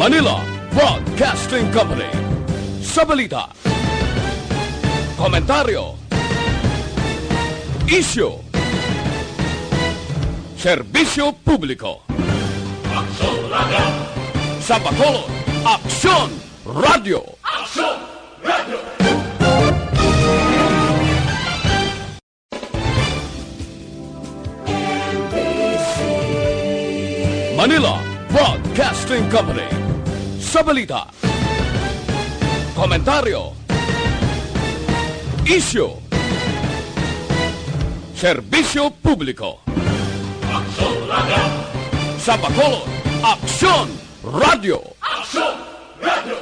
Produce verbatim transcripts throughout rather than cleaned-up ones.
Manila Broadcasting Company. Sa balita, komentaryo, isyu, serbisyo publiko. Aksyon Radyo. Sa Bacolod, Aksyon Radyo. Aksyon Radyo. Manila Broadcasting Company. Sa balita, komentaryo, isyu, serbisyo publiko. Aksyon Radyo. Sa Bacolod, Aksyon Radyo. Aksyon Radyo.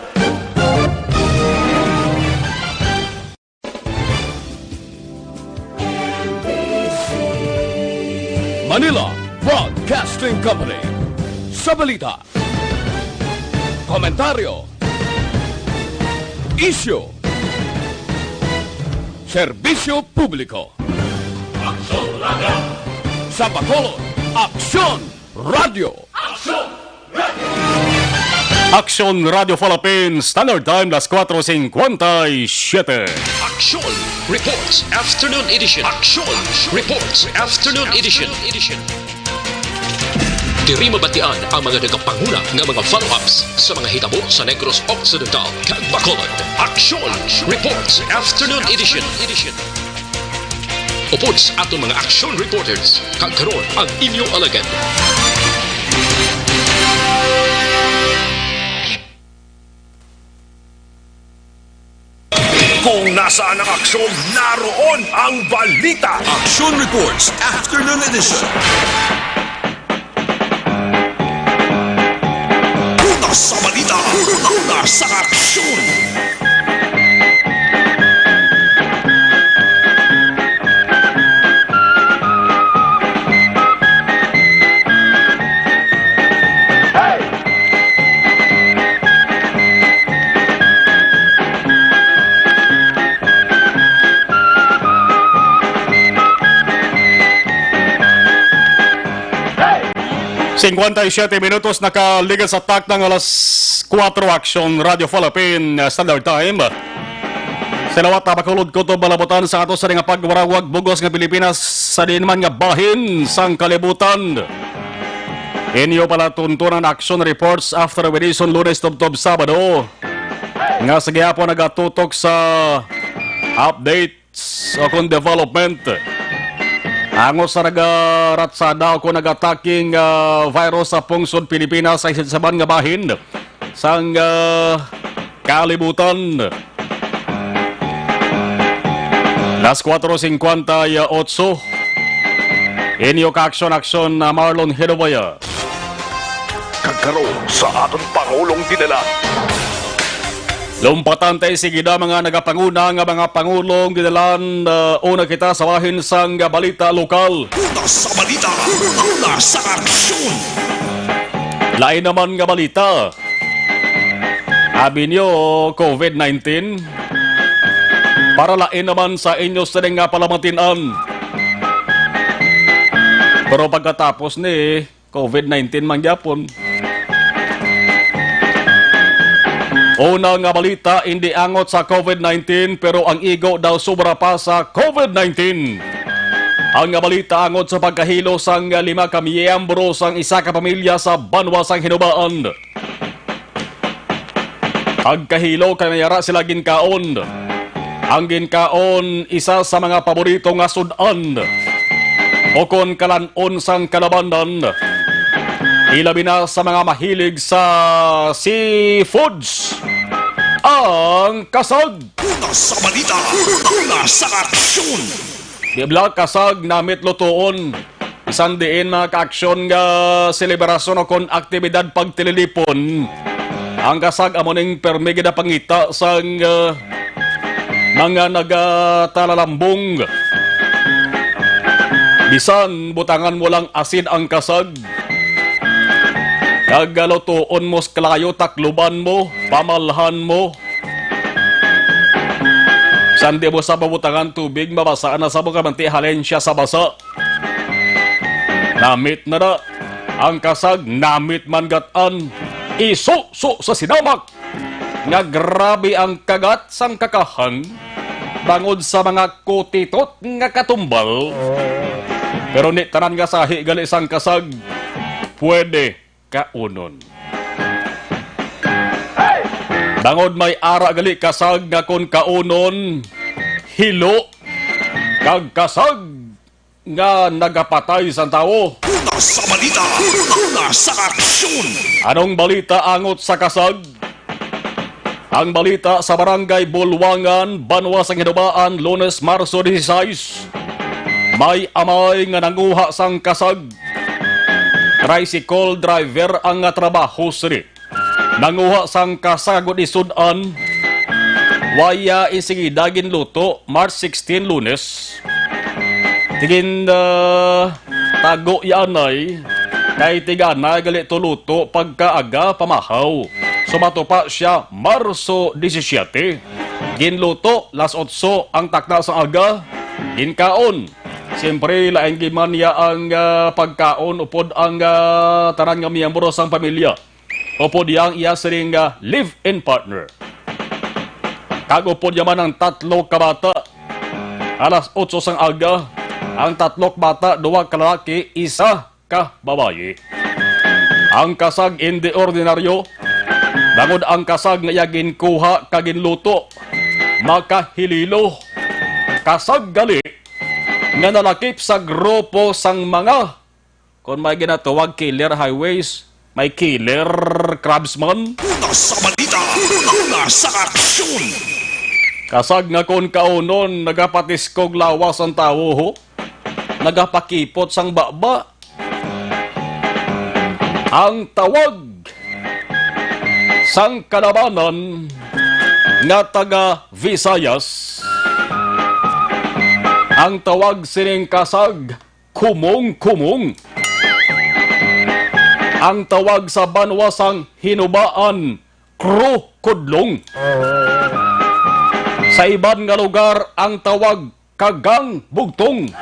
Manila Broadcasting Company. Sa balita, komentaryo, isyu, serbisyo publiko. Aksyon Radyo. Sa Bacolod, Aksyon Radyo. Aksyon Radyo. Aksyon Radyo Philippines, Standard Time, las cuatro cincuenta y siete. Aksyon Reports Afternoon Edition. Aksyon Reports Afternoon Edition. Diri mabatian ang mga nagapanguna nga mga follow-ups sa mga hitabo sa Negros Occidental kag Bacolod. Aksyon Reports Afternoon Edition. Upod sa aton mga action reporters, kag karon ang inyo alagad. Kung nasaan ang aksyon, naroon ang balita. Action Reports Afternoon Edition. Una sa balita, una sa aksyon. Cincuenta y siete minutos nakaligal sa takna nga alas kuwatro, Aksyon Radyo Philippine, uh, Standard Time. Sa liwat nga Bacolod, kutob, malabutan sa ato sa nga pagwarawag bug-os nga Pilipinas, sa diin man nga bahin sang kalibutan. Inyo palatuntunan action reports after edition Lunes tubtob Sabado, nga sa gihapon nagatutok sa update o kon development angot sa nagaratsada o kon nagataking, ah, virus sa pungsod Pilipinas sa isinsaban nga bahin sang, ah, kalibutan. Las cuatro cincuenta y ocho. Inyo ka aksyon-aksyon na Marlon Hinovaya. Kag karon sa aton Pangulong Dinalan. Lumpatan tay sige na mga nagapanguna nga mga pangulong dinalan, uh, una kita sa bahin sang balita lokal. Una sa balita, una sa aksyon. Lain naman nga balita. Abi niyo, covid nineteen. Para lain naman sa inyo sining nga palamatian. Pero pagkatapos ni, covid nineteen man gyapon. Una nga balita, indi angot sa covid nineteen, pero ang igo daw sobra pa sa covid nineteen. Ang nga balita angot sa pagkahilo sang lima ka miyembro sang isa ka pamilya sa banwa sang Hinubaan. Ang kahilo kay may ara sila ginkaon. Ang ginkaon, isa sa mga paborito nga sud-an o kon kalan-on sang kalabanan, ilabi na sa mga mahilig sa seafoods, ang kasag. Una sa balita, una sa aksyon. Di bala kasag namit lutoon. Bisan diin mga kaaksyon nga selebrasyon o kon aktibidad pagtililipon, ang kasag amo ning permi ginapangita sang, ah, mga nagatalalambong. Bisan butangan mo lang asin ang kasag, kag lutoon mo sa kalayo, takluban mo, pamalhan mo. San di mo sa mabutangan tubig, mabasa na sa mo kamanti halin siya sa basa. Namit na na. Ang kasag, namit man gat-an. isuso sa sinamak nga grabe ang kagat sang kakahang bangod sa mga kutitot nga katumbal. Pero ni tanan nga sahi gali sang kasag pwede kaunon. Bangod may ara gali kasag nga kon kaunon, hilo, kag kasag nga nagapatay sang tawo. Una sa balita, una sa aksyon. Anong balita angot sa kasag? Ang balita sa Barangay Bulwangan, Banwa sang Hinubaan, Lunes, Marso dieciséis. May amay nga nanguha sang kasag. Tricycle driver ang nga trabaho sini. Nanguha sang kasag ug isud-an. Waya insigida ginluto, March sixteen, Lunes. Tigin, ah, tago ya anay, kay tiganay gali to luto pagkaaga pamahaw. Sumato pa siya Marso disisiete. Ginluto, las otso ang takna sang aga. Ginkaon. Siyempre, lain gid man niya ang, ah, pagkaon upod ang, ah, tanan nga miyembro sang pamilya. Upod iya ang iya sining, ah, live-in partner. Kag upod iya man ang tatlo ka bata. Alas otso sang aga, ang tatlo ka bata, duha ka lalaki, isa ka babayi. Ang kasag indi ordinaryo, bangod ang kasag nga iya ginkuha kag ginluto, makahililo. Kasag gali nga nalakip sa grupo sang mga, kon may ginatawag killer highways, may killer crabsman. Una sa balita, una sa aksyon. Kasag nga kon kaunon, nagapatiskog lawas ang tawo, ho. Nagapakipot sang baba. Ang tawag sang kalabanan nga taga Visayas, ang tawag sining kasag, kumong-kumong. Ang tawag sa banwa sang Hinubaan, krokudlong. Sa iban nga lugar, ang tawag kagang bugtong.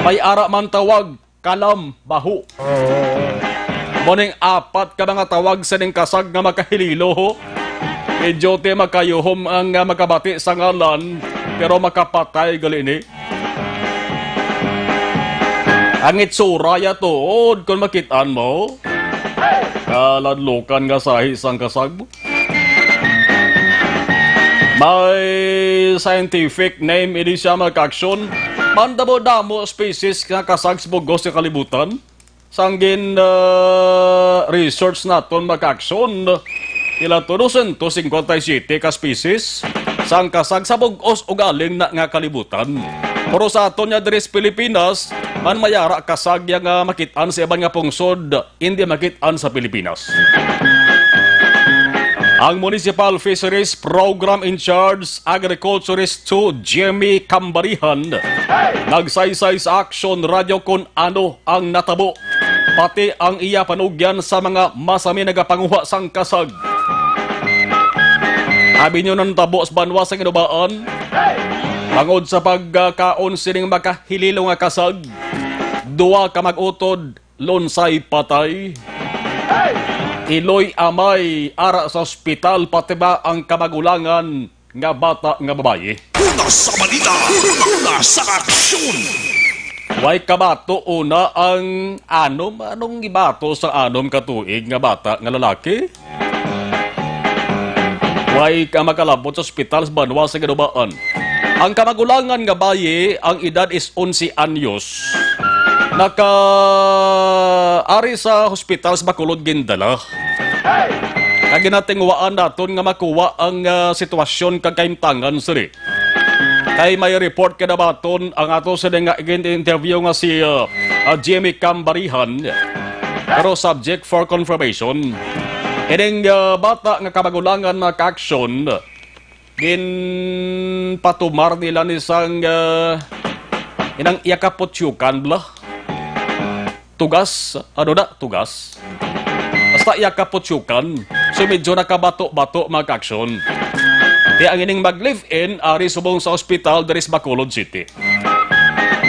May ara man tawag kalam baho. Mo ning apat ka mga tawag sining kasag nga makahililo, ho. Medyo ti makayuhom ang, ah, makabati sa ngalan, pero makapatay gali ni. Ang itsura ya tuod kon makit-an mo. Kaladlukan nga sahi sang kasag. May scientific name ini siya, mga ka-aksyon. Mandamo-damo species nga kasag sa bug-os nga kalibutan. Sang gin, ah, research naton, mga ka-aksyon, ila to dosyentos singkwenta y siyete ka species sang kasag sa bug-os ugaling na nga kalibutan. Pero sa aton nga diri sa Pilipinas, man may ara kasag ya nga makit-an sa iban nga pungsod, indi makit-an sa Pilipinas. Ang Municipal Fisheries Program in Charge, Agriculturist two, Jimmy Cambarihan, nagsaysay sa Action Radio kon ano ang natabo, pati ang iya panugyan sa mga masami nagapanguha sang kasag. Abi niyo, natabo sa banwa sang Hinubaan, bangod sa pagkaon sining makahililo nga kasag, duha ka mag-utod lunsay patay. Iloy amay ara sa ospital, pati ba ang kamagulangan nga bata nga babayi. Una sa balita, una sa aksyon. Way kabato una ang anom. Anong gibato sa anom ka tuig nga bata nga lalaki? Way ka makalabot sa ospital sa banwa sa Hinubaan. Ang kamagulangan nga bayi, ang edad is onse anyos, naka-ari sa hospital sa Bacolod gindala. Kag ginatinguhaan naton nga makuha ang, ah, sitwasyon kag kahimtangan sini. Kay may report kay nabaton ang ato sini nga gin-interview nga si, ah, ah, Jimmy Cambarihan, pero subject for confirmation. Ining, ah, bata nga kamagulangan, mga ka-aksyon, ginpatumar nila ni sang, ah, inang iya kaputyukan, bla. Tugas, ano na, tugas. Basta iya kaputyukan. So, medyo nakabato-bato, mga ka-aksyon. Kaya ang ining mag-live-in, ari subong sa ospital, diri sa Bacolod City.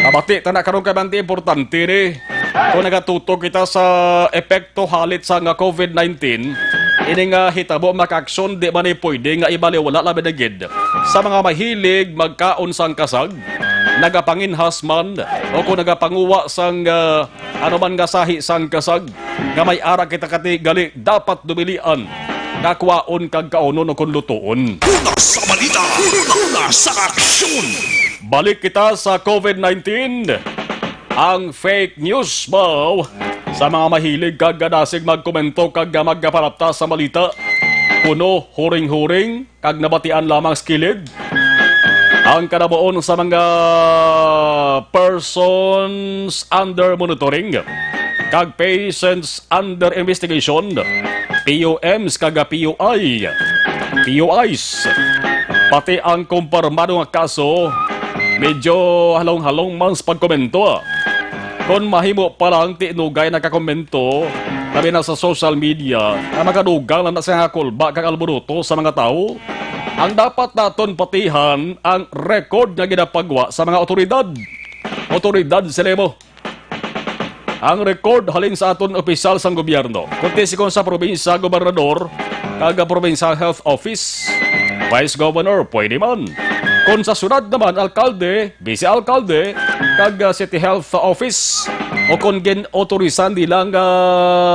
Mabati ta na karon kay bante importante ni. Kung nagatutok kita sa epekto halit sa nga COVID nineteen, ini nga hitabo makaaksyon di man ni pwede nga ibaliwala labi na gid sa mga mahilig magkaon sang kasag, nagapanginhas man, o kung nagapanguha sang, ah, ano man nga sahi sang kasag nga may ara kita kati gali dapat dumilian nga kwaon kag kaunon o kung lutuon. Una sa balita, una sa aksyon. Balik kita sa COVID nineteen. Ang fake news ba sa mga mahilig kag gadasig magkomento kag magkapalapta sa balita, kuno huring-huring kag nabatian lamang sa kilid. Ang kanabuon sa mga persons under monitoring kag patients under investigation, P U Ms kag P U I, P U Is, pati ang kumpirmado nga kaso, medyo halong-halong man sa pagkomento. Kon mahimo pa lang tinugay nakakomento, labi na sa social media, nga makadugang lang na sa nga kulba kag alboroto sa mga tawo, ang dapat naton patihan ang record nga ginapagwa sa mga otoridad. Otoridad sila mo. Ang record halin sa aton opisyal sang gobyerno, kunti si kon sa probinsya, gobernador, kag provincial health office, vice governor, pwede man. Kon sa syudad naman, alkalde, vice alkalde, kag, ah, city health office, o kon gin-authorisan nila nga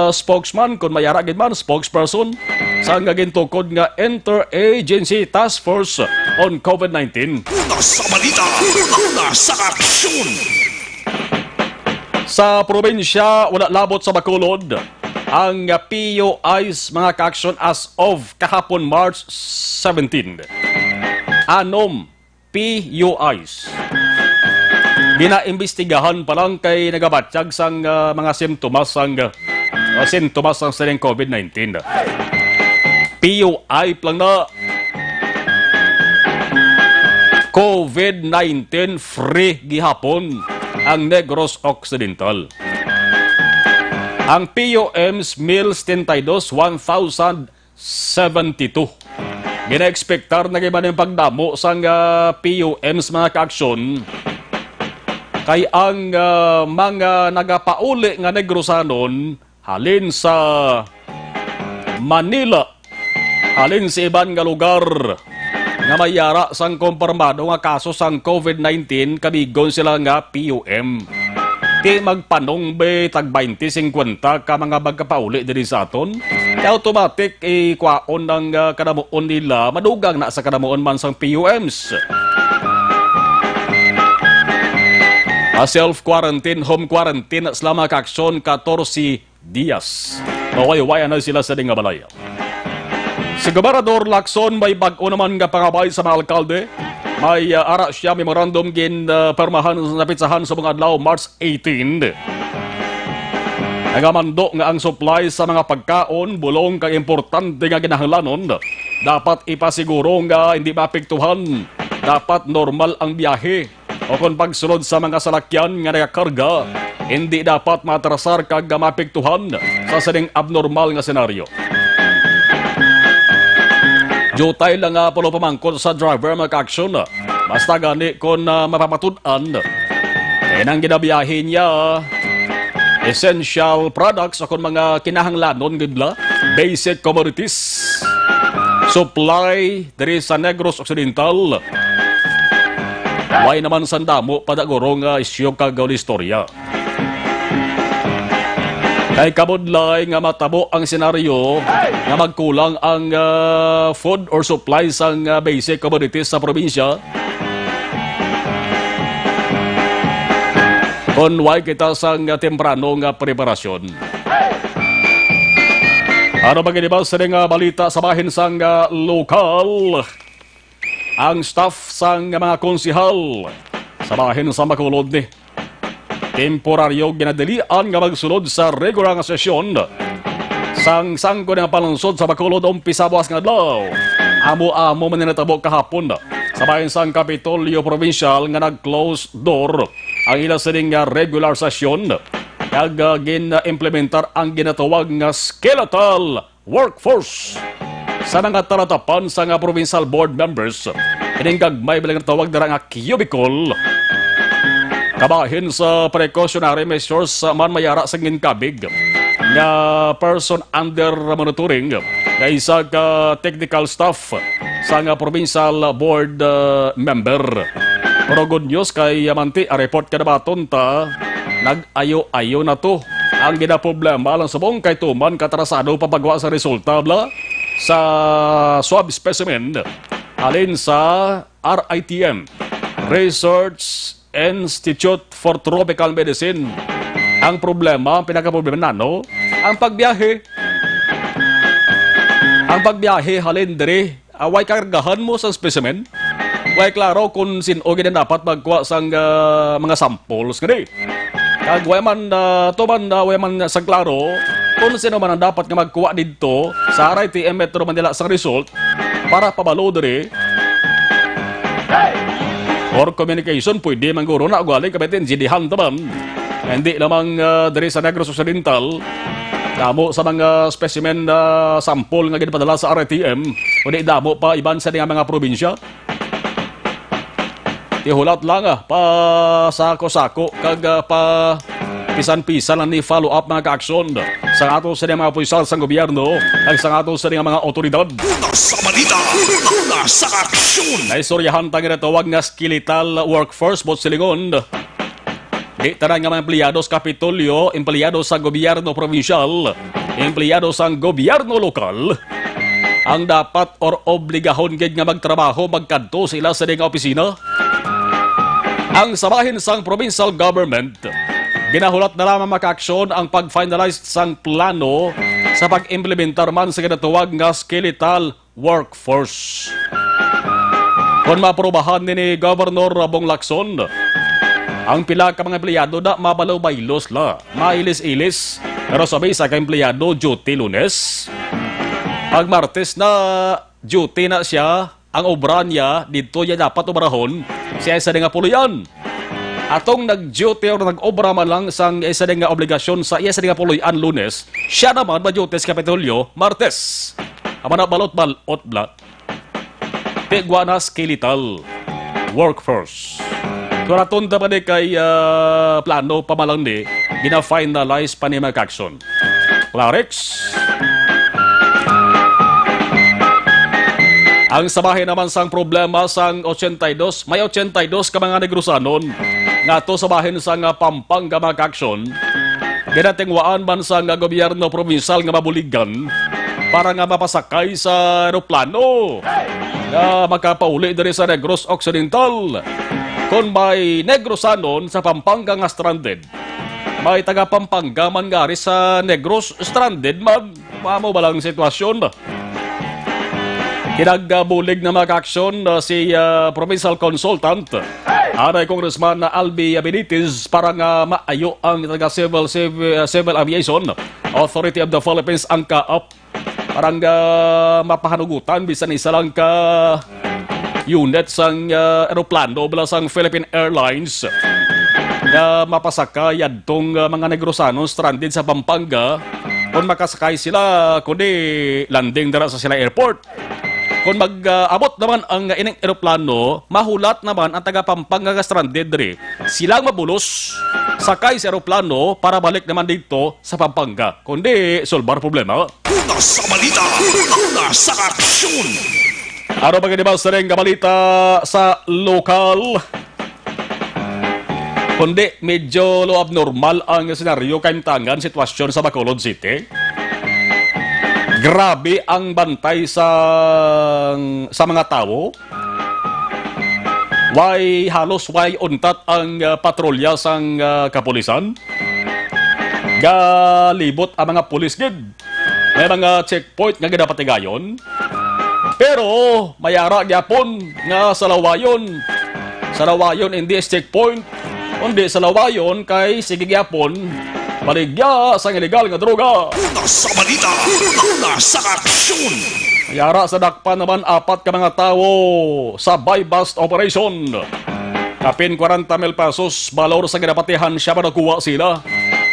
spokesman, kon may ara gid man, spokesperson, sa nga gintukod nga Interagency Task Force on COVID nineteen. Una sa balita, una sa aksyon. Sa probinsya, wala labot sa Bacolod ang P U Is, mga kaaksyon, as of kahapon, March seventeen. Anom P U Is. Ginaimbestigahan pa lang kay nagabatyag sang, ah, mga simptomas sang, ah, sintomas sang sining COVID nineteen. P U I pa lang na. COVID nineteen free gihapon ang Negros Occidental. Ang P U Ms, mil setenta y dos, one thousand seventy-two. Ginaekspektar na gid man ang pagdamo sang, ah, P U Ms, mga kaaksyon, kay ang, ah, mga nagapauli nga Negrosanon halin sa Manila, halin sa iban nga lugar nga may ara sang kumpirmado nga kaso sang COVID nineteen, kabigon sila nga P U M. Ti magpanong be tag baynte, singkwenta ka mga magkapauli diri sa aton? Kay automatic, ikwaon ang, ah, kanamuon nila, madugang na sa kanamuon man sang P U Ms. Ah, self-quarantine, home quarantine sila, mga kaaksyon, katorse dias. Mawayway na sila sa ding nga balay. Si Gobernador Lacson may bag-o naman nga pangabay sa mga alkalde. May, ah, ara siya memorandum gin, ah, pirmahan sa napitsahan sa mga adlaw, March eighteen. Nagamando nga ang supply sa mga pagkaon, bulong kag importante nga kinahanglanon dapat ipasiguro nga hindi maapektuhan. Dapat normal ang biyahe o kon pagsulod sa mga salakyan nga nagakarga, hindi dapat maatrasar kag maapektuhan sa sining abnormal nga senaryo. Diutay lang nga pulo pamangkot sa driver, mga kaaksyon. Basta gani kon, ah, mapamatud-an, kay nang ginabiyahe niya essential products o kon mga kinahanglanon gid la, basic commodities, supply diri sa Negros Occidental. Way naman sang damo pa da guro nga isyu kag istorya. Kay kabudlay nga matabo ang senaryo nga magkulang ang, ah, food or supply sang, ah, basic commodities sa probinsya, kon way kita sang, ah, temprano nga preparasyon. Ano ba gid ba sa nga balita sa bahin sang, ah, lokal? Ang staff sang mga konsehal sa bahin sa Bacolod ni temporaryo ginadilian nga magsulod sa regular nga sesyon sang Sangguniang Panlungsod sa Bacolod umpisa buwas nga adlaw. Amo-amo man ni natabo kahapon sa bahin sang Kapitolyo Probinsyal nga nag-close door ang ila sining nga regular sesyon, kag, ah, gin-implementar ang ginatawag nga skeletal workforce sa mga talatapan sa nga provincial board members. Ining gagmay bala nga tawag dira nga cubicle, Kabahin sa precautionary measures, uh, man may ara sang ginkabig nga person under monitoring nga isa ka technical staff sang provincial board, uh, member. Pero good news kay, uh, manti, a report ka nabaton ta, nag-ayo-ayo na to. Ang ginaproblema lang subong kay tuman katrasado pa pagwa sa resulta bala sa swab specimen halin sa R I T M, Research Institute for Tropical Medicine. Ang problema, ang pinakaproblema na, no? Ang pagbiyahe. Ang pagbiyahe halin diri, ah, way kargahan mo sa specimen. Way klaro kung sin-o gid ang dapat magkuha sang, ah, mga samples gani. Kag way man, ah, tuman, ah, way man sa klaro kung sino man ang dapat nga magkuha didto sa R I T M Metro Manila sang result para pabalo diri. Or communication, pwede man guro na, ugali kami din, G D han taman. Hindi lamang, ah, diri sa Negros Occidental, damo sa mga specimen, ah, sample nga ginapadala sa R I T M, kundi damo pa iban sa nga mga probinsya. Ihulat lang, ah, pa sako-sako kag, ah, pa pisan-pisan lang ni follow up, mga kaaksyon, sa ato sa mga opisyal sa gobyerno kag sa ato sa mga otoridad. Una sa balita, una sa aksyon. Naistoryahan ta nga natawag nga skeletal workforce, Boss Silingon. Di tanan nga mga empleyado sa Kapitolyo, empleyado sa gobyerno probinsyal, empleyado sa gobyerno lokal, ang dapat or obligahon gid nga magtrabaho, magkadto sila sa nga opisina. Ang sabahin sang provincial government, ginahulat na lamang makaaksyon ang pag-finalize sang plano sa pag-implementar man sa ginatawag nga skeletal workforce. Kon maaprubahan ni, ni Governor Bong Lacson, ang pila ka mga empleyado na mabalo-baylo sila, mailis-ilis. Pero sabi sa ka empleyado, duty Lunes. Pag Martes na, duty na siya. Ang obra niya, didto niya dapat obrahon, siya isa nga puloy-an. Atong nag-duty o nag-obra man lang sang isa nga obligasyon sa iya sa nga puloy-an Lunes, siya naman ma-duty sa Kapitolyo, Martes. Amo na, balot-balot bala. Tigwa na skeletal workforce. Kuraton ta pa ni kay, ah, plano pa man lang ni, gina-finalize pa ni Mike Action. Clarex. Ang sabahin naman sang problema sang ochenta y dos, may ochenta y dos ka mga Negrosanon nga to sabahin sa nga Pampanga, mga kaaksyon. Ginatingwaan man sa nga gobyerno provincial nga mabuligan para nga mapasakay sa eroplano nga makapauli diri sa Negros Occidental. Kon may Negrosanon sa Pampanga nga stranded, may taga Pampanga man nga ari sa Negros stranded man. Mao ba lang sitwasyon? Kinagbulig na mga kaaksyon, uh, si, uh, provincial consultant, anay Congressman Albi Benitez, para nga maayo ang taga Civil, Civil, uh, Civil Aviation Authority of the Philippines, ang CAAP, para nga mapahanugutan bisan isa lang ka unit sang, ah, eroplano bala sang Philippine Airlines nga mapasakay adtong, ah, mga Negrosanon stranded sa Pampanga, kung makasakay sila, kundi landing dira sa sila airport. Kung mag, ah, abot naman ang ining eroplano, mahulat naman ang taga Pampanga nga stranded diri. Sila ang mabulos, sakay sa eroplano para balik naman dito sa Pampanga. Kundi, solbar problema. Una sa balita, una sa aksyon. Ano ba gani ba sining nga balita sa lokal? Kundi medyo lo abnormal ang senaryo, kahimtangan, sitwasyon sa Bacolod City. Grabe ang bantay sa, sa mga tawo. Way, halos way untat ang, ah, patrolya sang, ah, kapulisan. Galibot ang mga pulis gid. May mga checkpoint nga ginapatigayon. Pero may ara gyapon nga salawayon. Salawayon hindi checkpoint, kundi salawayon kay sige gyapon baligya sang iligal nga droga. Una sa balita, una sa aksyon. May ara sa dakpan naman apat ka mga tawo sa buy-bust operation. Kapin kwarenta mil pesos balor sa ginapatihan siya pa nakuha sila.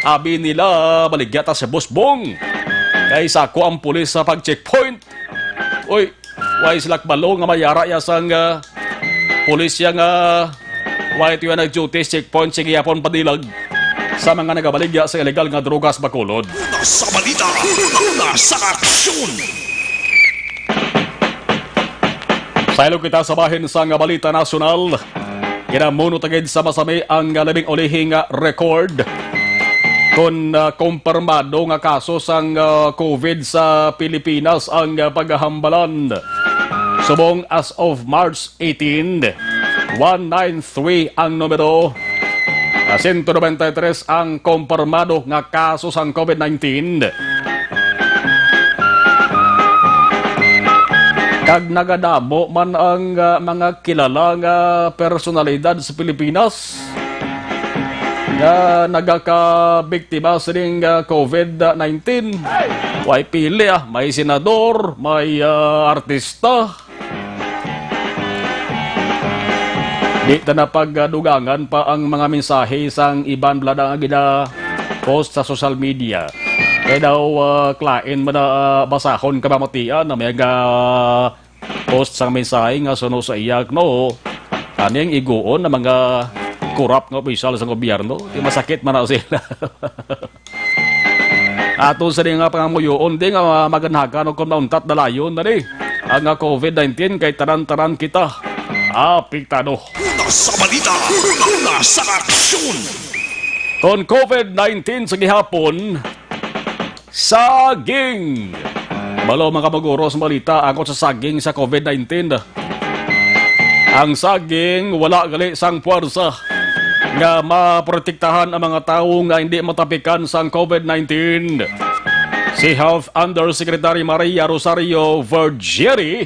Abi nila, baligya ta si Boss Bong. Kay sako ang pulis sa pag-checkpoint. Uy, way sila kabalo nga may ara ya sang, ah, pulis ya nga Wala ito yung nag-duty sa checkpoint, sige yapon padilag sa mga nagabaligya sa illegal nga drogas, Bacolod. Una sa balita, una sa aksyon. Sa ilog kita sa bahin sa nga balita nasyonal, ginamuno tagid sa masami ang labing ulihi nga record kon, ah, kumpirmado nga kaso sang, ah, COVID sa Pilipinas ang, ah, paghambalan. Subong as of March eighteen, one nine three ang numero. Ah, sento nobenta y tres ang kumpirmado nga kaso sang COVID nineteen. Kag nagadamo man ang, ah, mga kilala nga personalidad sa Pilipinas nga nagakabiktima sining, ah, COVID nineteen. Way pili, ah, may senador, may, ah, artista. Di ta na pagdugangan pa ang mga mensahe sang iban bala nga gina-post sa social media. Kay daw, ah, klain man na, ah, basahon kabamatian na may ga-post sang mensahe nga suno sa iya, no? Kaning iguon na mga korap nga opisyal sa gobyerno, di masakit man na sila. Ato sa di nga pangamuyoon di nga maganhagan o kung mauntat na layon na di ang, ah, COVID nineteen kay tanan-tanan kita apektado. Una sa balita, una sa aksyon. Kon COVID nineteen sa gihapon, saging. Balo, mga kamag-uros, balita angkon sa saging sa COVID nineteen. Ang saging wala gali sang puwersa nga maprotektahan ang mga tawo nga hindi matapikan sang COVID nineteen. Si Health Undersecretary Maria Rosario Vergeri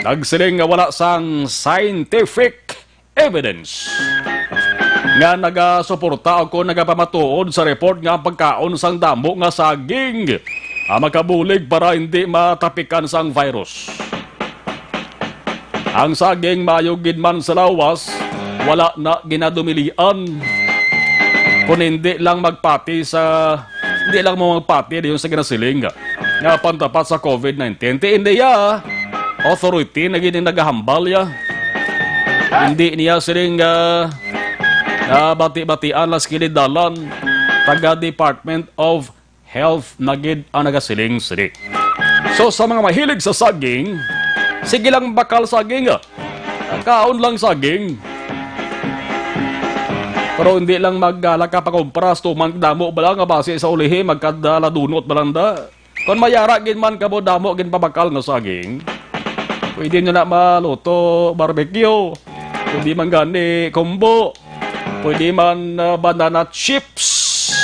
nagsiling nga wala sang scientific evidence nga nagasuporta o kon nagapamatuod sa report nga ang pagkaon sang damo nga saging, ah, makabulig para hindi matapikan sang virus. Ang saging maayo gid man sa lawas, wala na ginadumilian. Kung hindi lang magpati sa, hindi lang mo magpati dayon sa ginasiling nga pantapat sa COVID nineteen. Ti hindi ya, authority na gid ang nagahambal ya. Hindi niya siling, ah, ah, bati-batian las kilid dalan. Taga Department of Health na gid ang nagasiling sini. So, sa mga mahilig sa saging, sige lang bakal saging, ah. Kaon lang saging. Pero hindi lang magala ka pakumpras, tumang damo bala nga basi sa ulihi, magkadala dunot bala nda. Kon mayara gid man kamo damo gid pabakal nga saging, pwede nyo na maluto barbecue. Pwede man gani kumbo. Pwede man, ah, banana chips.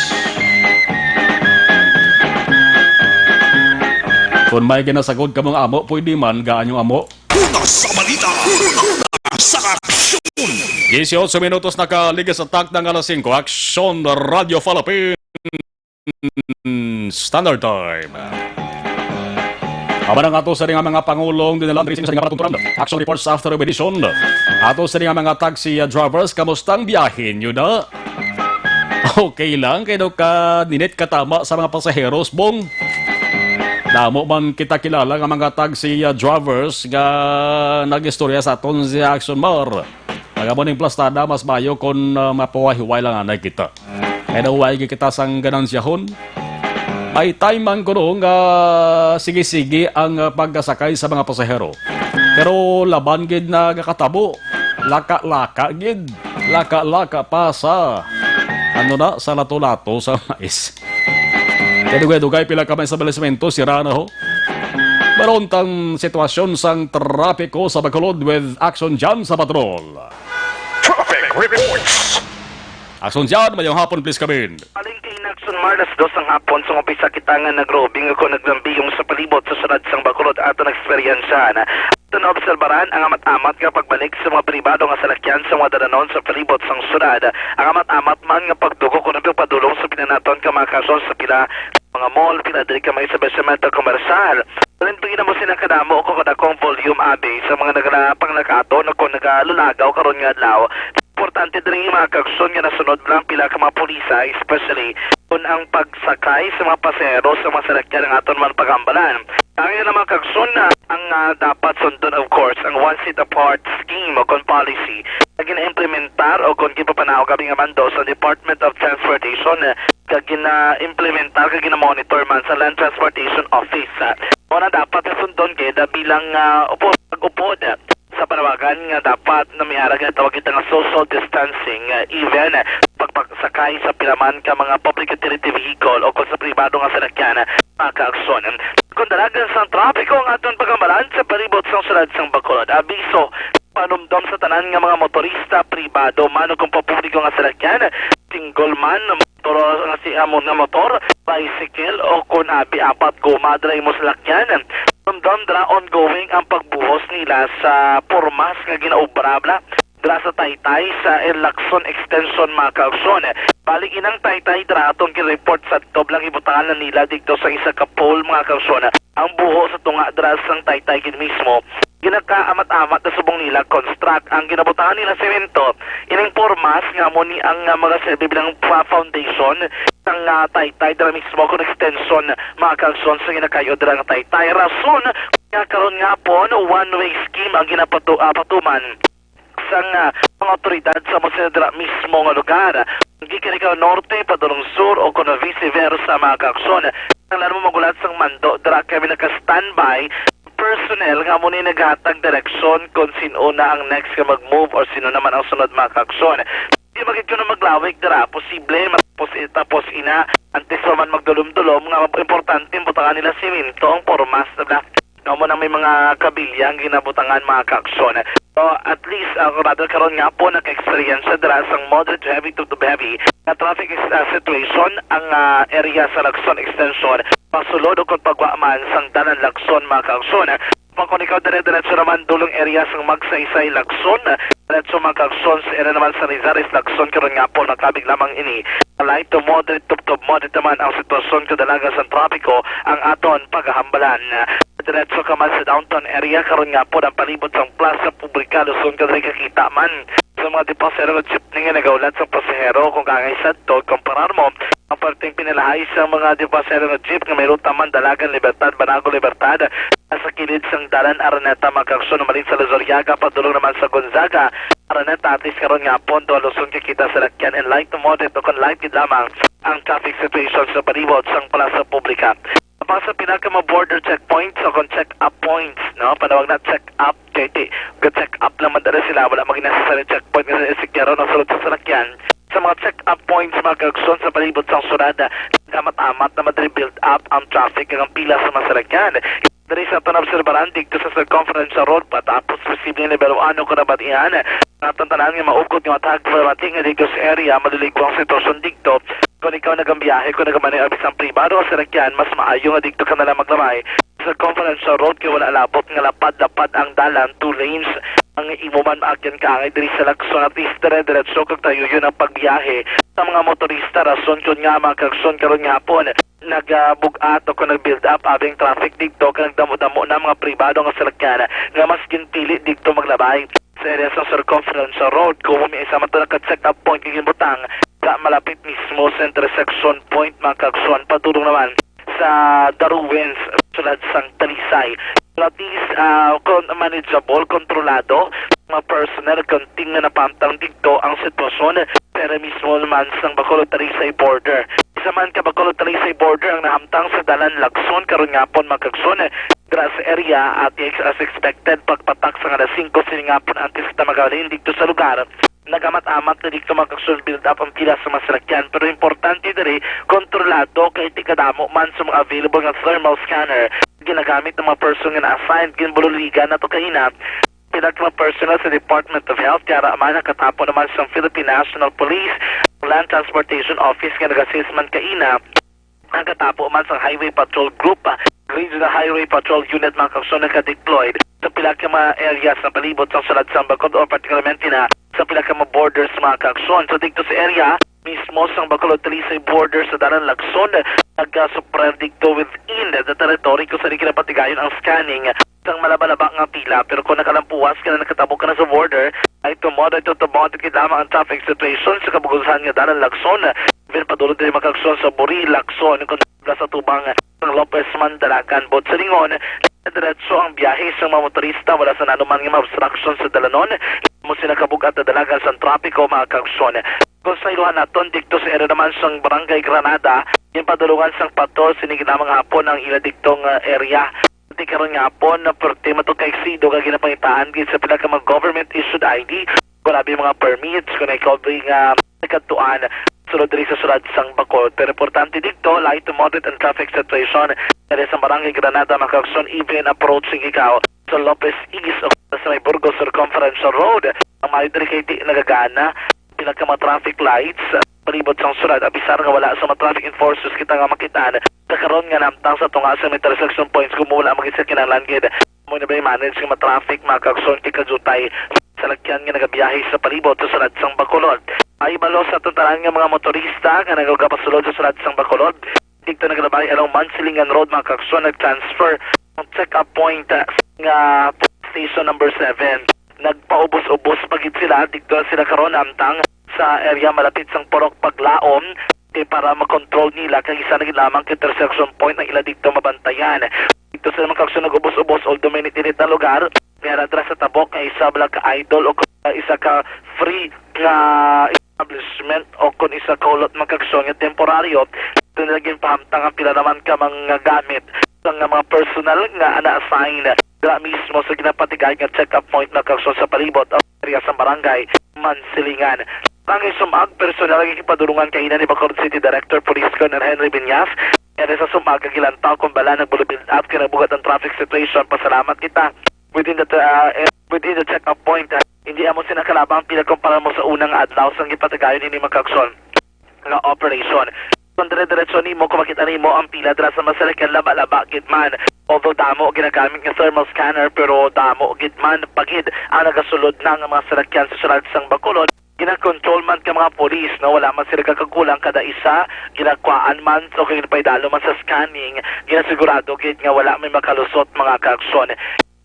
Kung may ginasagod kamong amo, pwede man gaan yung amo. Una sa balita, una sa aksyon. Dieciocho minutos nakaligas sa takna nga alas singko. Aksyon Radio Philippines. Standard Time. Amo na nga ato sa nga mga pangulong dinalan diri sa nga palatunturan. Action reports after repetition. Ato sa nga mga taxi, uh, drivers, kamusta ang biyahe nyo na? Okay lang, kay daw ka ninit katama sa mga pasaheros, bong. Damo man kita kilala nga mga taxi, uh, drivers nga nag-istorya sa aton si Action Mar. Pag amo ning plastada, mas maayo kon, ah, mapawahiway lang anay kita. Kay daw way kita sang ganansyahon. May time man kuno nga sige-sige ang, ah, pagkasakay sa mga pasahero. Pero laban gid na gakatabo. Laka-laka gid. Laka-laka pa sa, ano na, sa lato-lato sa mais. Kay dugay-dugay pila ka mga establishmento sira na ho. Maroon tang sitwasyon sang trapiko sa Bacolod with Action Jan sa Patrol. Traffic reports. Action Jan, mayong hapon, please come in. Paling kay Inaction Mar, alas dos ang hapon, sa umpisa kita nga nagrobing o kung naglambiyong sa palibot sa syudad sang Bacolod ato nag-eksperyensyahan. Ato naobserbaran ang amat-amat nga pagbalik sa mga pribado nga salakyan sa mga dalanon sa palibot sang syudad. Ang amat-amat man nga pagdugo kuno pagpadulong sa pinanaton ka mga kaso sa pila mga mall, pila diri ka mga establishmento komersyal. Rin pagina mo sila kadamo o kadakong volume abi sa mga nagla-, panglakaton o kung nagalulagaw karon nga adlaw. Importante diri ang mga kaksyon nga nasunod lang pila ka mga pulisa, especially kung ang pagsakay sa mga pasahero sa mga salakyan ang aton man pagambalan. Ang ilang mga kaksyon na ang, ah, dapat sundon, of course, ang one seat apart scheme o kung policy na gina-implementa gina-implementar o kon ginpapanaog abi nga mando sa Department of Transportation, eh, kag gina-implementar kag gina-monitor man sa Land Transportation Office. Ah, mo na dapat sundon gid, ah, bilang, ah, upo-, pag-upod, ah, sa panawagan nga dapat na may ara ginatawag kita nga social distancing, ah, even, ah, pagpasakay sa pila man ka mga public utility vehicle o kon sa pribado nga salakyan, ah, mga kaagsoon. Kon dalagan sang trapiko ang aton paghambalan sa palibot sang siyudad sang Bacolod, abiso panumdom sa tanan nga mga motorista, pribado man o kon pampubliko nga salakyan, single man, motor nga si amo nga motor, bicycle o kon abi apat goma dira imo salakyan. Panumdom dira ongoing ang pagbuhos nila sa pormas nga ginaobra bala dira sa taytay sa Lacson Extension, mga kaagsoon. Bali, inang taytay dira atong gin-report sa tob lang gibutangan na nila didto sa isa ka pole, mga kaagsoon. Ang buho sa tunga dira sang taytay gid mismo, ginakaamat-amat na subong nila construct. Ang ginabutangan nila semento, ining pormas nga amo ni ang, ah, mga serbi bilang pa-, foundation sang, ah, taytay dira mismo kon extension, mga kaagsoon, sa ginakayo dira nga taytay. Rason nga karon nga pon one-way scheme ang ginapatu-, ah, patuman sang, ah, mga awtoridad sa mga dira mismo nga lugar. Gikan ikaw norte padulong sur o kon vice versa, mga kaagsoon. Kinahanglan mo magulat sang mando dira kay may naka-standby personnel nga amo ni naghatag direksyon kon sin-o na ang next nga mag-move or sino naman ang sunod, mga kaagsoon. Di ba gid kuno maglawig dira, posible matapos, tapos ina, antes pa man magdulom-dulom, nga importante ang butangan nila semento, ang pormas na bala. No, mo nang may mga kabilya ang ginabutangan, mga kaagsoon. So, at least, ah, rather karon nga pon naka-experience dira sang moderate to heavy to, to heavy na traffic is, ah, situation ang, ah, area sa Lacson Extension, pasulod o kon pagwa man sang dalan Lacson, mga kaagsoon. Pag kon ikaw dire-diretso naman dulong area sang Magsaysay, Lacson, diretso, mga kaagsoon, sa area naman sa Rizales, Lacson, karon nga pon makabig lamang ini. Light to moderate, to, to moderate naman ang sitwasyon kadalagan sang trapiko ang aton pagahambalan. Diretso ka man sa downtown area, karon nga pon ang palibot sang Plaza Publica, Luzon, kadiri kakita man sa mga dipasahero nga jeepney nga nagaulat sa pasahero kon kaangay sadto, kumparar mo ang perting pinalahay sa mga dipasahero nga jeep nga may ruta man Dalagan, Libertad, Banago, Libertad, sa kilid sang dalan Araneta, mga kaagsoon, umalin sa Lazariaga padulong naman sa Gonzaga, Araneta, at least karon nga pon, duha Luzon kakita sa lakyan and light to moderate o kon light gid lamang ang traffic situation sa palibot sang Plaza Publica. Pang sa pinaka mga border checkpoints o kon check-up points, no? Panawag na check-up, kay ti, ga-check up lang man dala sila, wala maging necessary checkpoint nga sikyaron ang sulod sa salakyan. Sa mga check-up points, mga kaagsoon, sa palibot sang syudad, nagamat-amat na madali build up ang traffic kag ang pila sa mga salakyan. Diri sa aton obserbaran didto sa Circumference Road, patapos posibleng nibaluan o kon nabatian, ang aton tanan nga maukod nga matag pamati nga didto sa area, maluligwa ang sitwasyon didto. Kon ikaw nagabiyahe, kon nagamaneho bisan pribado nga salakyan, mas maayo nga didto ka na lang maglabay sa Circumference Road kay wala labot nga lapad-lapad ang dalan, two lanes ang imo man maagyan kaangay diri sa Lacson, at least dire-diretso kag tayuyon ang pagbiyahe sa mga motorista. Rason kon ngaa, mga kaagsoon, karon nga hapon nagabug-at o kon nag-build up abi ang traffic didto kag nagdamo-damo na mga pribado nga salakyan nga mas ginpili didto maglabay sa area sa Circumference Road. Kung may isa man to naka-check up point nga ginbutang sa malapit mismo sa intersection point, mga kaagsoon, padulong naman sa Darwin's, sulod sang Talisay. At least, ah, kon manageable, kontrolado, mga personnel, kon team nga napahamtang didto ang sitwasyon sa area mismo naman sang Bacolod-Talisay border. Isa man ka Bacolod-Talisay border ang nahamtang sa dalan Lacson karon nga hapon, mga kaagsoon, dira sa area, at as expected, pagpatak sang alas singko sini nga hapon antes kita magahalin didto sa lugar, nagamat-amat na didto, mga kaagsoon, build up ang pila sa mga salakyan. Pero importante diri, kontrolado kay ti kadamo man sa mga available nga thermal scanner ginagamit ng mga person nga na-assign, ginbululigan nato kaina. Pila ka mga personnel sa Department of Health, yara man nakatapo naman sa Philippine National Police, Land Transportation Office nga nag-assist man kaina. Ang katapo man sa Highway Patrol Group, ah, Regional Highway Patrol Unit, mga kaagsoon, naka-deployed sa pila ka mga areas sa palibot sa syudad sa Bacolod, or particularmente na sa pila ka mga borders, mga kaagsoon. So, dito sa area mismo sa Bacolod-Talisay border sa Dalan Lacson, nag-suppress dito within the territory kung saan ginapatigayon ang scanning sang malaba-laba nga pila. Pero kung nakalampuas ka na, nakatabo ka na sa border, ay tumod, ay tutumod, kit lamang ang traffic situation sa kabug-usan nga Dalan Lacson. Even padulong diri, mga kaagsoon, sa Buri, Lacson, kung sa tubang ng Lopez Mandalacan, buot silingon, diretso ang biyahe sa mga motorista, wala sa nanuman nga mga obstruction sa dalanon. Mas Sila kabugat na dalagan sang trapiko, mga kaigsoon. Kung sa ilohan naton, dikto sa area naman sang Barangay Granada, ginpadulungan sang patrol sini lamang hapon ang ila diktong, ah, area. Di karon nga hapon, na perti man to ka exido nga ginapangitaan gid sa pila ka mga government-issued I D, kung abi mga permits, kung ikaw nga nagkadtuan sulod diri sa sulad sang Bacolod. Pero importante didto, light to moderate ang traffic situation diri sa Barangay Granada, mga kaigsoon, even approaching ikaw sa Lopez East o sa may Burgos Circumferential Road. Ang maayo diri kay di nagagana pila ka mga traffic lights, ah, palibot sang sulad, abisar nga wala sa mga traffic enforcers kita nga makitaan sa karon nga namtang sa tunga sa mga intersection points kung wala magin sa kinahanglan gid. Mo na ba manage nga ma-traffic, mga kaigsoon, kay kajutay sa salakyan nga nagabiyahe sa palibot sa sulad sang Bacolod. Ay balo sa aton tanan nga mga motorista nga nagapasulod sa sulad sang Bacolod, dito naglabay along Mansilingan Road, mga kaigsoon, nag-transfer ang check-up point, ah, nga station number seven. Nagpaubos-ubos pa gid sila, dito sila karon amtang sa area malapit sang Purok Paglaom, kay para makontrol nila kay isa na gid lamang ka intersection point ang ila dito mabantayan. Dito sila, mga kaigsoon, nag-ubos-ubos, although mainit-init ang lugar, may ara dira sa tabok nga isa bala ka idol o isa ka free nga establishment o kung isa ka hulot, mga kaigsoon, nga temporaryo. Dito nila ginpahamtang ang pila naman ka mga gamit sa nga mga personal nga na-assign dira mismo sa ginapatigay nga check-up point, mga kaigsoon, sa palibot ang area sa barangay Mansilingan. Ang isumag personal nga gipadulungan kaina ni Bacolod City Director Police Colonel Henry Viñas, kaya sa sumag ang gilantaw kung bala nagbulo build up kay nagbugat ang traffic situation. Pasalamat kita within the, uh, within the check-up point. Hindi amo sina kalabang pila kumpara mo sa unang adlaw sang gipatagayon ini, mga kaigsoon, nga operation. Kung dire-diretso nimo, kung makita nimo ang pila dira sa mga salakyan, laba-laba gid man. Although damo ginagamit nga thermal scanner, pero damo gid man pagid ang nagasulod na nga mga salakyan sa sulod sang Bacolod. Ginakontrol man ka mga pulis, no? Wala man sila kakakulang kada isa, ginakuhaan man o ginapaidalo man sa scanning, ginasigurado gid nga wala may makalusot, mga kaigsoon.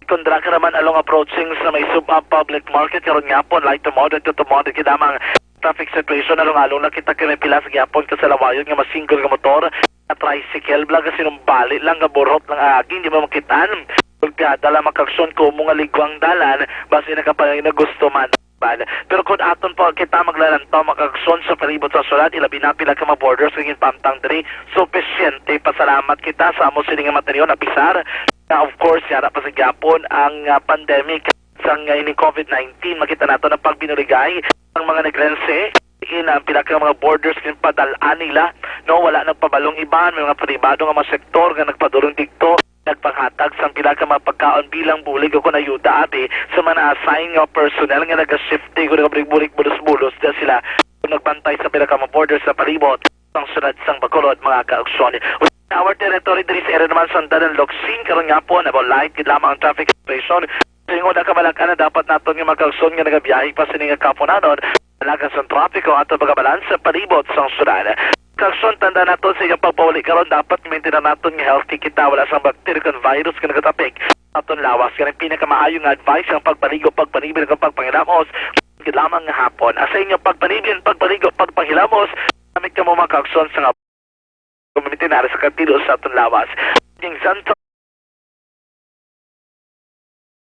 Kung dira ka naman along approaching sa may Sub-, ah, public market, karon nga hapon, light to moderate to, to moderate gid lamang traffic situation, along-along na kita kay may pila sa gihapon ka salawayon nga masinggol nga motor, nga tricycle, bala ka sinumbali lang, nga burhot lang agi, hindi mo makitaan. Gulpiada lang, mga kaigsoon, kumo nga ligwang dalan, basi nakapanay na gusto man. Ban. Pero kung aton pa kita maglalantaw, mga kaigsoon, sa palibot sa sulod, ilabi na pila ka mga borders nga ginpamtang diri, sufisyente. Pasalamat kita sa amo sini nga matanion, abisar na, of course, yara pa sa gyapon ang, ah, pandemic sang, ah, ining covid nineteen. Makita nato ang pagbinuligay ang mga Negrense. In ang pila ka mga borders ginpadal-an nila, no, wala nagpabalong iban, may mga pribado nga mga sektor nga nagpadulong didto, nagpanghatag sang pila ka mga pagkaon bilang bulig o kon ayuda abi sa mga na-assign nga personnel nga naga-shifting o nagabulig-bulig bulos-bulos dira sila nagbantay sa pila ka mga borders sa palibot sang sulod sang Bacolod, mga kaigsoon. Within our territory, diri sa area naman sang Dalan Locsin, karon nga hapon, about light gid lamang ang traffic situation. Sa ingon na kabalak-an na dapat naton nga mga kaigsoon nga nagabiyahe pa sini nga kahaponanon, dalagan sang trapiko ato pagabalan sa palibot sang sulod. Kaigsoon, tanda naton sa inyong pagpauli karon, dapat maintain naton nga healthy kita, wala sang bacteria kag virus nga nagatapik sa aton lawas. Kani ang pinakamaayo nga advice, ang pagpaligo, pagpanibil, kag pagpanghilamos gid lamang nga hapon. Sa inyong pagpanibil, pagpaligo, pagpanghilamos, gamit kamo mga kaigsoon sa nga gamitin ara sa katilo sa aton lawas. Ning Santo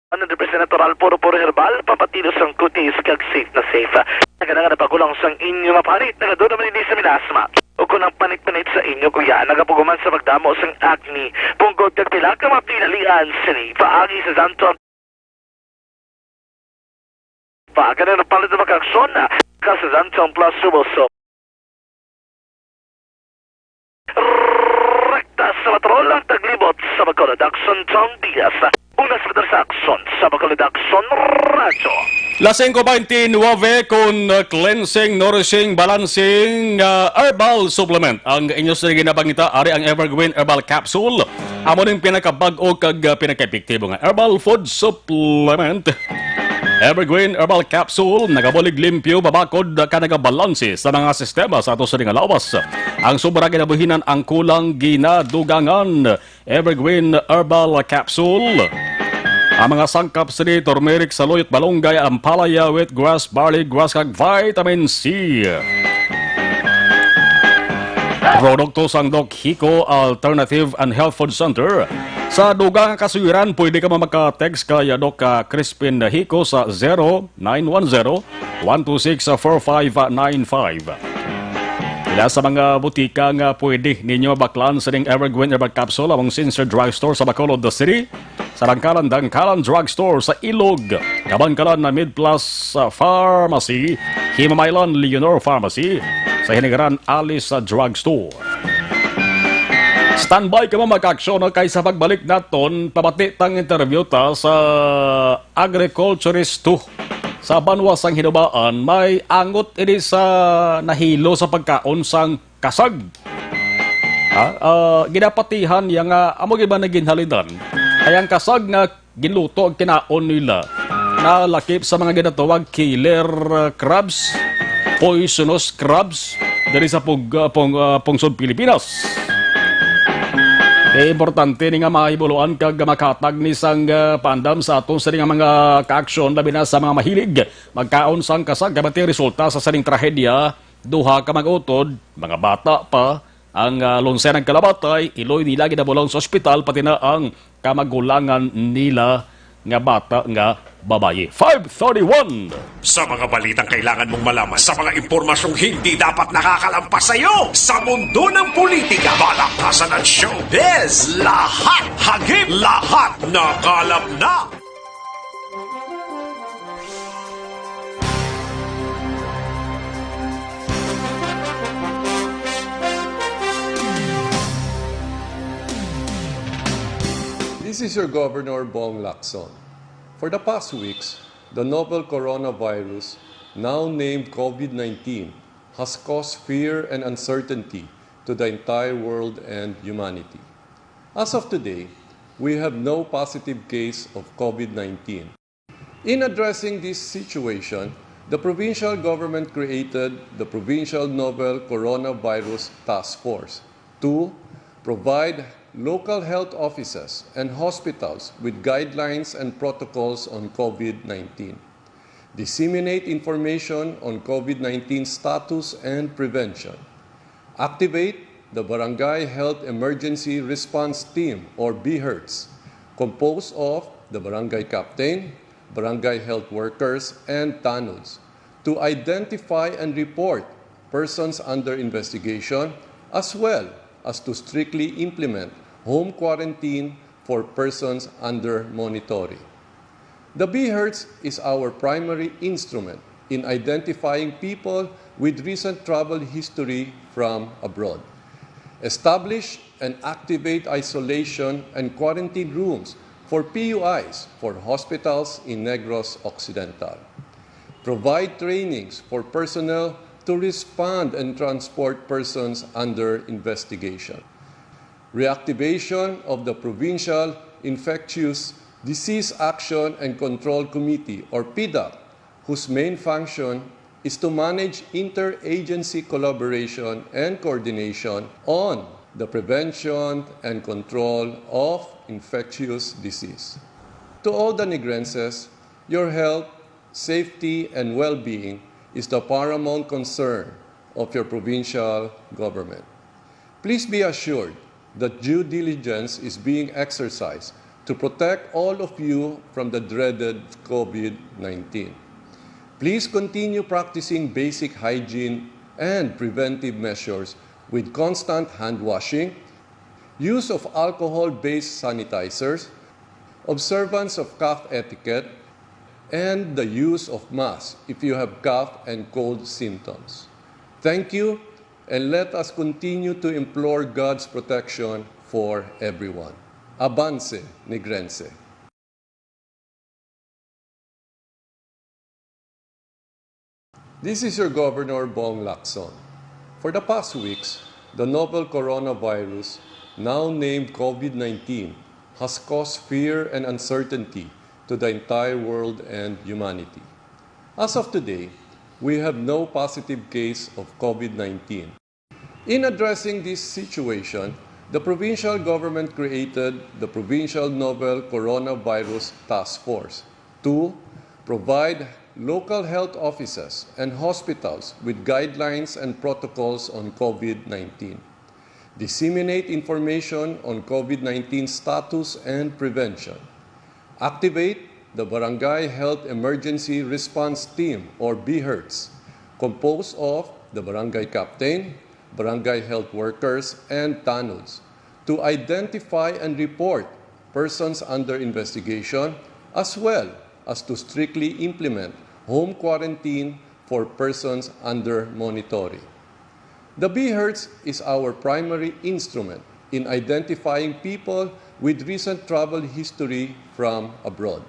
One hundred percent natural, puro-puro herbal, pampatino sang kutis kag safe na safe. Nagana nga napagulang sang inyo mapanit, nagaduna man ini sa milasma. O kung ang panit-panit sa inyo kuya nagapaguman sa pagdamo sang acne, punggod kag pila ka mga pinalian sini, paagi sa Santo Paagi na palit ang mga kaigsoon, ka sa Santo Plus Suboso. Rekta sa Matarol ang taglibot sa Bacolod, Action John Diaz. Una sa Madras Action sa Bacolod, Action Radyo. Las singko beintinuebe kun cleansing, nourishing, balancing, ah, herbal supplement ang inyo sa ginapangita, ari ang Evergreen Herbal Capsule. Amo ning pinakabag-o kag, ah, pinakaepektibo nga herbal food supplement. Evergreen Herbal Capsule, nagabulig limpyo, mabakod, ka nagabalanse sa mga sistema sa ato sa nga lawas. Ang sobra ginabuhinan, ang kulang ginadugangan. Evergreen Herbal Capsule. Ang mga sangkap sini, turmeric, saluyot, malunggay, ampalaya, wheatgrass, barley grass, kag vitamin C. Produkto sang Doc Hico Alternative and Health Food Center. Sa dugang nga kasugiran, pwede ka man maka-text kay Doc, ah, Crispin Hico sa zero nine one zero, one two six, four five nine five. Ila sa mga butika nga pwede ninyo mabaklan sining Evergreen Herbal Capsule among Sincere Drugstore sa Bacolod City, sa Dangkalan Dangkalan Drugstore sa Ilog, Kabangkalan na Mid Plus, ah, Pharmacy, Himamaylan Leonor Pharmacy, sa Hinigaran Alice, ah, Drugstore. Standby ka mo mag-aksyon, no? Kay sa pagbalik naton, pamati tang interview ta sa agriculturist two sa banwa sang Hinubaan, may angot ini sa nahilo sa pagkaon sang kasag. Ha? Ah, ginapatihan niya nga amo gid man ang ginhalidan ay ang kasag nga ginluto ang kinaon nila nalakip sa mga ginatawag killer, uh, crabs, poisonous crabs diri sa pug-, uh, pung-, uh, pungsod Pilipinas. Kaya importante ni nga mahibuloan kag makatag ni sang, uh, pandam sa aton sini nga mga kaaksyon, labi na sa mga mahilig magkaon sang kasag. Kay bati resulta sa sining trahedya, duha ka mag-utod, mga bata pa, ang, ah, lunsay nagkalabatay, iloy nila ginabulang sa ospital, pati na ang kamagulangan nila nga bata nga babayi. Five thirty-one. Sa mga balitang kailangan mong malaman, sa mga impormasyong hindi dapat nakakalampas sa iyo, sa mundo ng politika, balaktasan at showbiz, lahat hagip, lahat nakalap na. This is your Governor Bong Lacson. For the past weeks, the novel coronavirus, now named COVID nineteen, has caused fear and uncertainty to the entire world and humanity. As of today, we have no positive case of COVID nineteen. In addressing this situation, the provincial government created the Provincial Novel Coronavirus Task Force to provide local health offices and hospitals with guidelines and protocols on COVID nineteen, disseminate information on COVID nineteen status and prevention, activate the Barangay Health Emergency Response Team, or BHERTs, composed of the barangay captain, barangay health workers, and tanods, to identify and report persons under investigation, as well as to strictly implement home quarantine for persons under monitoring. The BHERTs is our primary instrument in identifying people with recent travel history from abroad. Establish and activate isolation and quarantine rooms for P U Is for hospitals in Negros Occidental. Provide trainings for personnel to respond and transport persons under investigation. Reactivation of the Provincial Infectious Disease Action and Control Committee, or PDAC, whose main function is to manage interagency collaboration and coordination on the prevention and control of infectious disease. To all the Negrenses, your health, safety, and well-being is the paramount concern of your provincial government. Please be assured that due diligence is being exercised to protect all of you from the dreaded COVID nineteen. Please continue practicing basic hygiene and preventive measures with constant hand washing, use of alcohol-based sanitizers, observance of cough etiquette, and the use of masks if you have cough and cold symptoms. Thank you, and let us continue to implore God's protection for everyone. Avance, Negrense. This is your Governor, Bong Lacson. For the past weeks, the novel coronavirus, now named COVID nineteen, has caused fear and uncertainty to the entire world and humanity. As of today, we have no positive case of COVID nineteen. In addressing this situation, the provincial government created the Provincial Novel Coronavirus Task Force to provide local health offices and hospitals with guidelines and protocols on COVID nineteen, Disseminate information on COVID nineteen status and prevention. Activate the Barangay Health Emergency Response Team, or BHERTs, composed of the barangay captain, barangay health workers, and tanods, to identify and report persons under investigation, as well as to strictly implement home quarantine for persons under monitoring. The BHERTs is our primary instrument in identifying people with recent travel history from abroad.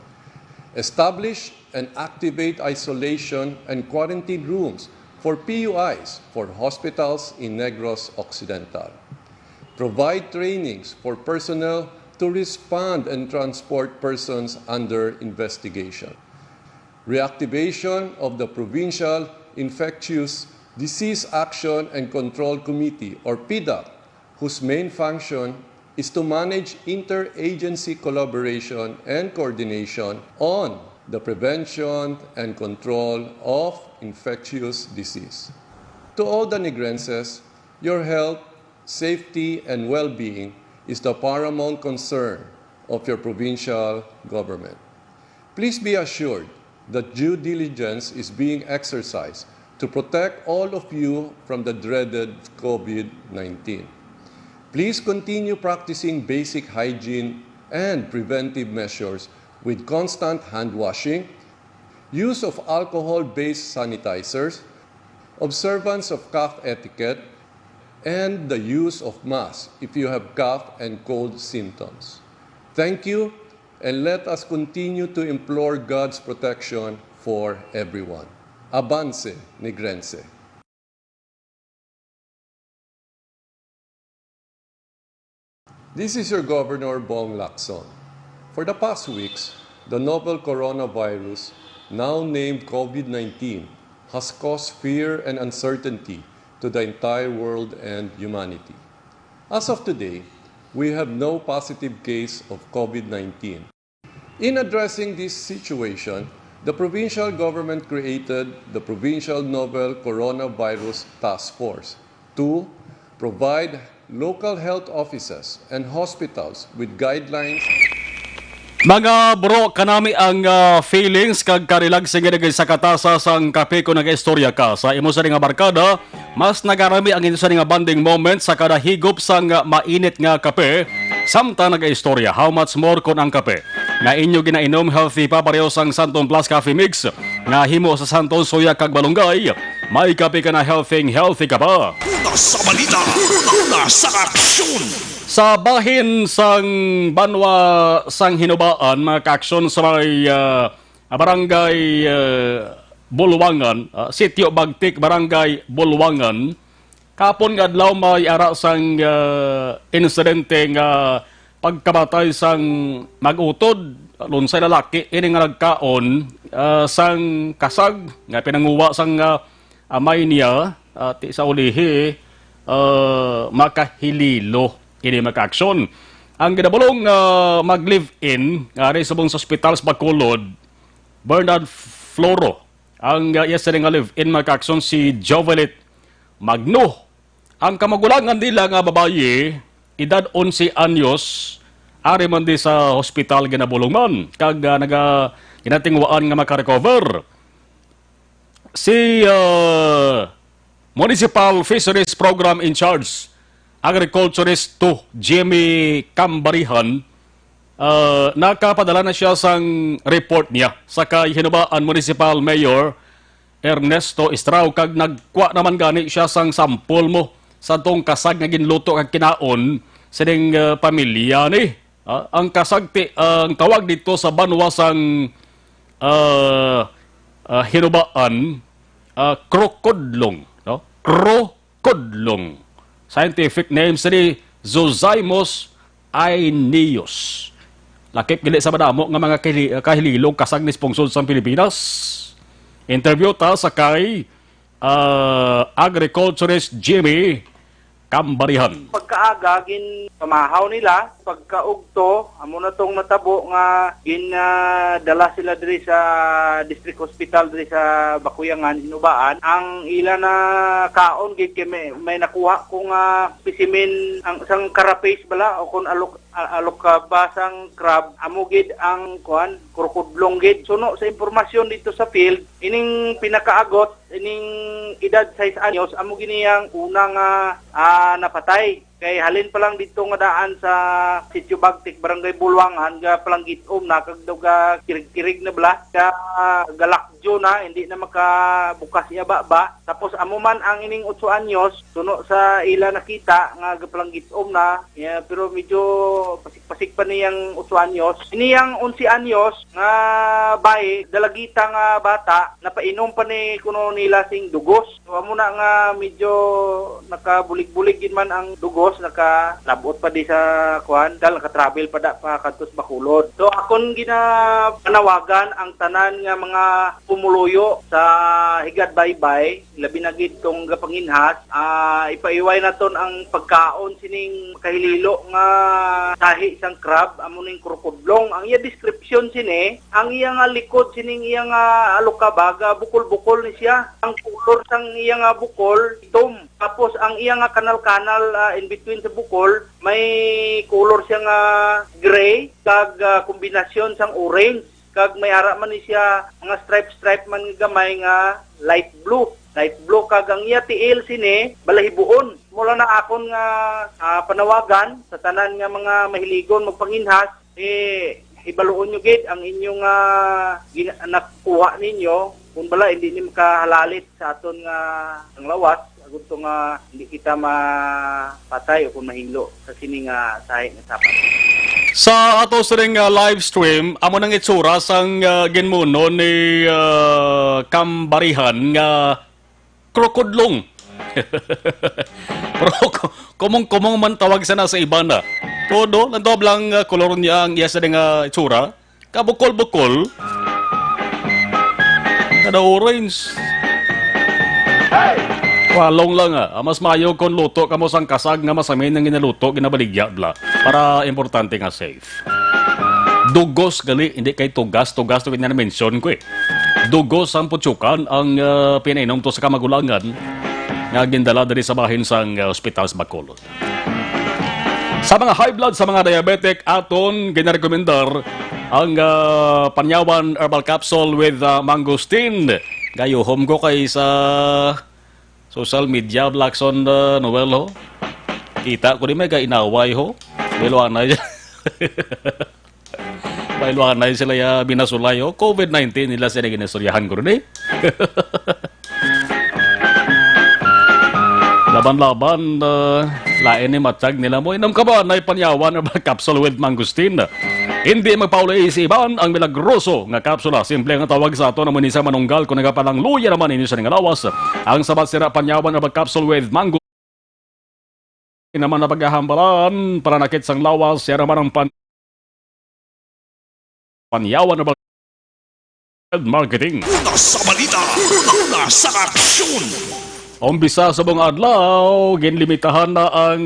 Establish and activate isolation and quarantine rooms for P U Is for hospitals in Negros Occidental. Provide trainings for personnel to respond and transport persons under investigation. Reactivation of the Provincial Infectious Disease Action and Control Committee, or PDAC, whose main function is to manage interagency collaboration and coordination on the prevention and control of infectious disease. To all the Negrenses, your health, safety, and well-being is the paramount concern of your provincial government. Please be assured that due diligence is being exercised to protect all of you from the dreaded COVID nineteen. Please continue practicing basic hygiene and preventive measures with constant hand washing, use of alcohol-based sanitizers, observance of cough etiquette, and the use of masks if you have cough and cold symptoms. Thank you, and let us continue to implore God's protection for everyone. Avance, Negrense. This is your Governor, Bong Lacson. For the past weeks, the novel coronavirus, now named COVID nineteen, has caused fear and uncertainty to the entire world and humanity. As of today, we have no positive case of COVID nineteen. In addressing this situation, the provincial government created the Provincial Novel Coronavirus Task Force to provide local health offices and hospitals with guidelines. Mga bro, kanami ang, ah, feelings kag karelaxing nga nagay sa katasa sang kape kon nagaistorya ka sa imo sa nga barkada. Mas nagarami ang inyo sa nga bonding moment sa kada higop sang, ah, mainit nga kape. Samtang nagaistorya, how much more kon ang kape nga inyo ginainom healthy pa, pareho sang Santon Plus Coffee Mix nga himo sa Santon, Soya kag Malunggay. May kape ka na, healthy, healthy ka pa. Una sa balita, una sa aksyon. Sa bahin sang banwa sang Hinubaan, mga kaaksyon, sa may, ah, barangay, ah, Bulwangan, ah, Sitio Bagtik, Barangay Bulwangan, kapon nga adlaw may ara sang, ah, insidente nga pagkamatay sang mag-utod, lunsay lalaki ini nga nagkaon, ah, sang kasag nga pinanguha sang, ah, amay niya, ah, ti sa ulihi, ah, makahililo ini, mga kaaksyon. Ang ginabulong nga mag-live-in, ah, ari subong sa ospital sa Bacolod, Bernard Floro, ang, ah, iya sini nga live-in, mga kaaksyon, si Jovelit Magno. Ang kamagulangan nila nga babayi, edad onse anyos, ari man di sa hospital ginabulong man, kag, ah, naga-, ginatinguhaan nga makarecover. Si, ah, Municipal Fisheries Program in Charge, Agriculturist two, Jimmy Cambarihan, ah, nakapadala na siya sang report niya sa kay Hinubaan Municipal Mayor Ernesto Estrao, kag nagkuha naman gani siya sang sample mo sa tong kasag nga ginluto kag kinaon sining, ah, pamilya ni. Ah, ang kasag ti, ang tawag dito sa banwa sang, ah, ah, Hinubaan, ah, krokodlong, no? Krokodlong. Scientific name sini Zozymos ineus. Lakip gili sa madamo nga mga kahili-, kahililong kasag ni sa pungsod sang Pilipinas. Interview ta sa kay, ah, agriculturist Jimmy Kambarihan. Pagkaaga, ginpamahaw nila. Pagkaugto, amo na tong natabo nga gin, ah, dala sila diri sa District Hospital diri sa Bakuyangan, Inubaan. Ang ila na kaon gid kay may, may nakuha ko nga specimen ang sang carapace bala o kon alok-, a-, alokaba sang crab, amo gid ang kuan, krokodlong gid. Suno sa impormasyon dito sa field, ining pinakaagot, ining edad sais anyos, amo gini ang una nga, ah, napatay. Kay halin pa lang dito nga daan sa Sitio Bagtik, Barangay Bulwangan, ga palanggit-om na, kag daw ga kirig-kirig na bala, ga galakjo na, hindi na makabukas iya baba. Tapos amo man ang ining otso anyos, suno sa ila nakita nga gapalanggit-om na, ya, pero medyo pasik-pasik pa niyang otso anyos. Ini yang onse anyos nga bayi, dalagita nga bata, napainom pa ni kuno nila sing dugos. So, amo na nga medyo nakabulig-bulig gid man ang dugos, nakalabot pa di sa kuan, dal nakatravel pa da pa kadto sa Bacolod. So, akon ginapanawagan ang tanan nga mga pumuluyo sa Higad Baybay, labi na gid tong gapanginhas, ah, ipaiway naton ang pagkaon sining kahililo nga tahi sang crab, amo ning krokodlong. Ang iya description sini, ang iya nga likod sining iya nga alukaba, ga bukol-bukol ni siya. Ang kulor sang iya nga bukol, itom. Tapos ang iya nga kanal-kanal, ah, in between sa bukol, may kulor siya nga gray, kag, ah, kombinasyon sang orange. Kag may ara man ni siya mga stripe-stripe man nga gamay nga light blue. Light blue, kag ang iya tiil sini balahiboon. Mula na akon nga, ah, panawagan sa tanan nga mga mahiligon magpanginhas, eh, hibaluon nyo gid ang inyong, ah, gina-, nakuha ninyo. Kung bala, hindi ni makahalalit sa aton nga ang lawas, agud to nga hindi kita mapatay o kung mahinglo sa sini nga sahi nga sapat. Sa ato sining, ah, live stream, amo nang itsura sang, ah, ginmuno ni, ah, Kambarihan nga krokodlong. Pero ku-, kumong-kumong man tawag sana sa iba na. Todo, lantob lang, ah, kolor niya ang iya sining, ah, itsura. Kabukol-bukol. Kada orange. Walong lang, ah. Ah, mas maayo kon luto kamo sang kasag nga masamin ang ginaluto, ginabaligya bala. Para importante nga safe. Dugos gali, hindi kay tugas. Tugas to gid na mention ko eh. Dugos ang putsukan ang, ah, pinainom to sa kamagulangan nga gindala diri sa bahin sang, ah, ospital sa Bacolod. Sa mga high blood, sa mga diabetic, aton ginarekomendar ang, ah, Panyawan Herbal Capsule with, ah, Mangosteen. Gayuhom ko kay sa social media, Blackson, ah, Noel, ho. Kita ko di may kainaway, ho. Biluanay. Bailuanay sila ya binasulay, oh. Covid nineteen nila sila ginistoryahan ko rin, eh. Laban-laban, ah, lain ni matag nila mo. Inom ka ba na Panyawan Herbal Capsule with Mangosteen? Hindi magpauli sa iban ang milagroso nga kapsula. Simple nga tawag sa ato na munisa manunggal kung nagapalangluya naman inyo sa ning lawas. Ang sabat sira Panyawan Herbal Capsule with Mangosteen. Naman na paghahambalan, pananakit sang lawas, siya naman ang pan-, Panyawan Herbal Marketing. Una sa balita, una sa aksyon. Umpisa sa mga adlaw, ginlimitahan na ang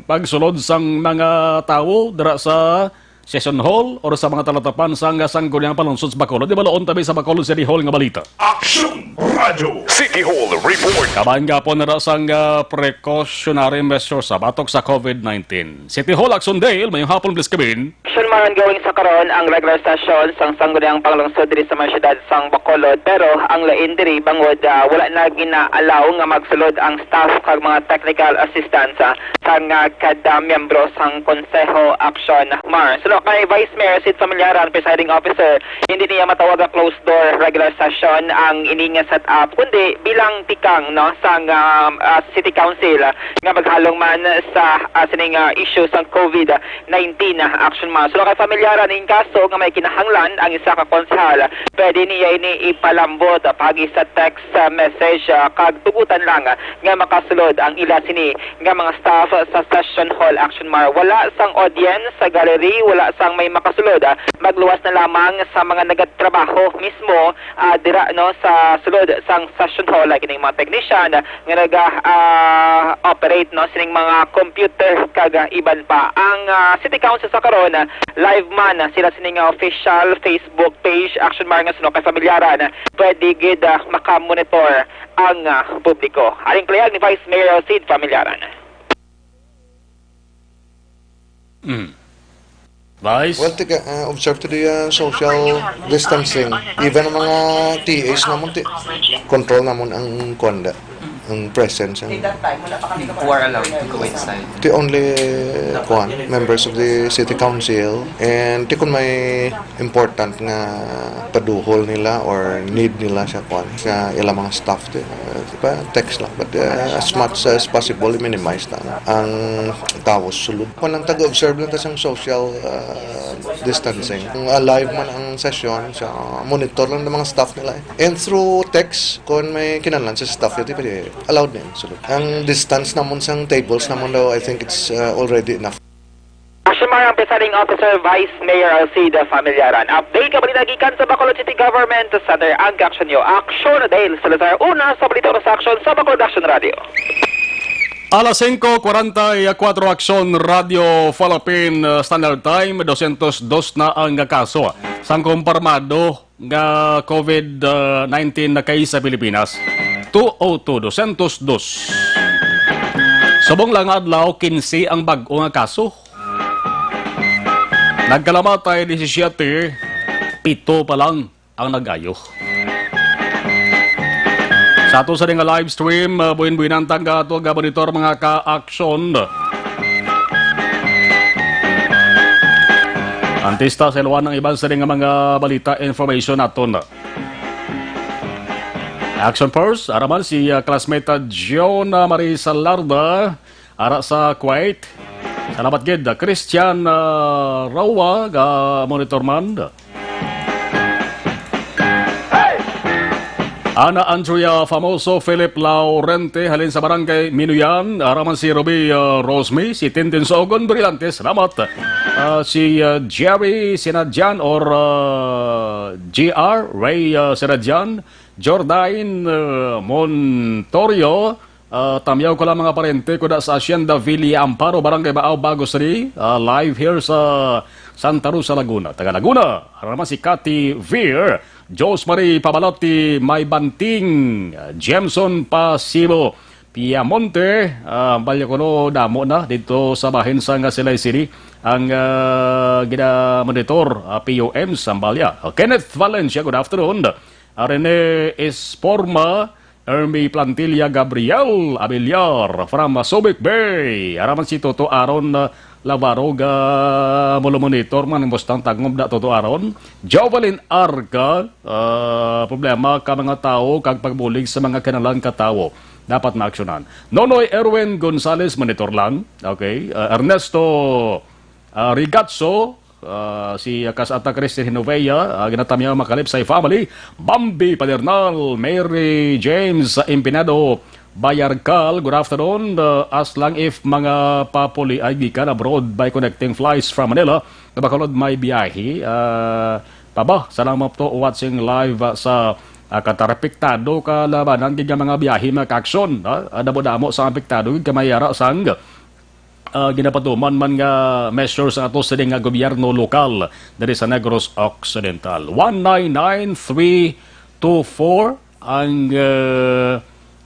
pagsulod sang mga tawo dira sa Session Hall or sa mga talatapan sang Sangguniang Panlungsod sa Bacolod. Di ba, laon tabi sa Bacolod City Hall nga balita? Action Radio City Hall Report. Kabahin gapon na sang, ah, precautionary measures sa batok sa COVID nineteen. City Hall, Action Dale, mayong hapon, please, Kevin. Action, maran gawing sa karon ang regular session sang Sangguniang Panglungsod diri sa mga syudad sang Bacolod, pero ang lain diri bangod, ah, wala na gina-allow nga magsulod ang staff kag mga technical assistants, ah, sang, ah, kada miyembro sang Konseho Action Mar. Suno kay Vice Mayor Sid Familiaran, presiding officer, hindi niya matawag ang closed door regular session ang ini nga setup, kundi bilang tikang, no, sang, ah, ah, City Council, ah, nga maghalong man sa, ah, sining, ah, issue sang COVID nineteen, ah, Action Mar. Suno kay Familiaran, in kaso nga may kinahanglan ang isa ka konsehal, pwede niya ini ipalambot, ah, paagi sa text, ah, message, ah, kag tugutan lang, ah, nga makasulod ang ila sini nga mga staff sa Session Hall, Action Mar. Wala sang audience sa gallery, wala sang may makasulod, ah, magluwas na lamang sa mga nagatrabaho mismo, ah, dira, no, sa sulod sang session hall, ah, kining mga technician, ah, nga naga, ah, operate, no, sining mga computer kag, ah, iban pa. Ang, ah, City Council sa karon, ah, live man, ah, sila sining, ah, official Facebook page, Action Mar, nga suno kay Familyaran, ah, pwede gid, ah, makamonitor ang, ah, publiko. Aring pahayag ni Vice Mayor Sid Familyaran. Mm. Vice? Well, tika, uh, observe to the, uh, social distancing. Even ang mga T As namon, ti-, control namon ang kuwanda, ang presence. Ang Who are allowed to go inside? The only, kuwan, members of the city council, and ti kun may important nga paduhol nila or need nila sa kuwan, sa ilang mga staff, ti, uh, pa, text lang. But, uh, as much as possible, i-minimize na ang tawo sulod. Kung lang taga-observe lang ta sang social, uh, distancing. Kung, uh, live man ang session, sa monitor lang ng mga staff nila. And through text, kung may kinahanglan sa staff, yun, pwede allowed na yun sulod. Ang distance namon sang tables namon daw, I think it's, uh, already enough. Action Mar, ang presiding officer, Vice Mayor Alcida Familiaran. Update ka balita gikan sa Bacolod City Government Center, ang aksyon nyo. Aksyon, Dale Salazar, una sa balita, sa aksyon sa Bacolod Action Radio. Alas singko kwarenta y kuwatro, Aksyon Radio Philippine, uh, Standard Time, dosyentos dos na ang kaso. Sang kumpirmado nga COVID nineteen na case sa Pilipinas, two oh two, dosyentos dos. Subong lang nga adlaw, kinse ang bag-o nga kaso. Nagkalamatay, disisiete, pito pa lang ang nag-ayo. Sa ato sa nga live stream, uh, buin-buinan ta nga ato nga monitor mga ka-aksyon. Antes ta sa iluan ang iban sa nga mga balita, information naton. Action first, ara man si, uh, classmate, uh, John, uh, Marie Salarda, ara sa Kuwait. Salamat gid, uh, Christian, uh, Rawa, ga monitor man. Ana Andrea Famoso, Philip Laurente, halin sa Barangay Minuyan, ara man si Ruby, uh, Rosme, si Tintin Sogon Brillante, salamat. Uh, si, uh, Jerry Sinadyan or, uh, G R Ray, uh, Sinadyan, Jordain, uh, Montorio, uh, tamyaw ko lang mga parente ko da sa Hacienda Villa Amparo, Barangay Baaw, Bago City, uh, live here sa Santa Rosa, Laguna. Taga Laguna, ara man si Cathy Veer, Jos Marie Pabalati, May Banting, uh, Jemson Pasibo, Piamonte, ah, balya kuno damo na dito sa bahin sa nga Silay City ang, ah, gina-monitor, ah, P O M sa Balya. Ah, Kenneth Valencia, good afternoon. Ah, Rene Esporma, Ermi Plantilla, Gabriel Abiliar from, ah, Subic Bay. Ara man si Toto Aaron, ah, Lavarog, ah, molo-monitor man ang bustang tagom da Toto Aaron. Jovelyn Arca, ah, problema ka mga tawo kag pagbulig sa mga kinalang ka tawo dapat maaksyonan. Nonoy Erwin Gonzalez, monitor lang. Okay. Ah, Ernesto, ah, Rigatso, ah, si Kasata Christine Hinovea, ah, ginatamyaw makalip sa family. Bambi Padernal, Mary James Impinado, Bayarkal, good afternoon. Uh, as lang if mga papuli ay gikan abroad by connecting flights from Manila, nga Bacolod may biyahe. Uh, paba, salamat to watching live, uh, sa, uh, katarapiktado kalabanan gid nga mga biyahe, mga ka-aksyon, uh, uh, damo-damo sa apektado gid kamay ara sang, uh, ginapatuman man nga measures sa ato sini nga gobyerno lokal diri sa Negros Occidental. One nine nine three two four ang, uh,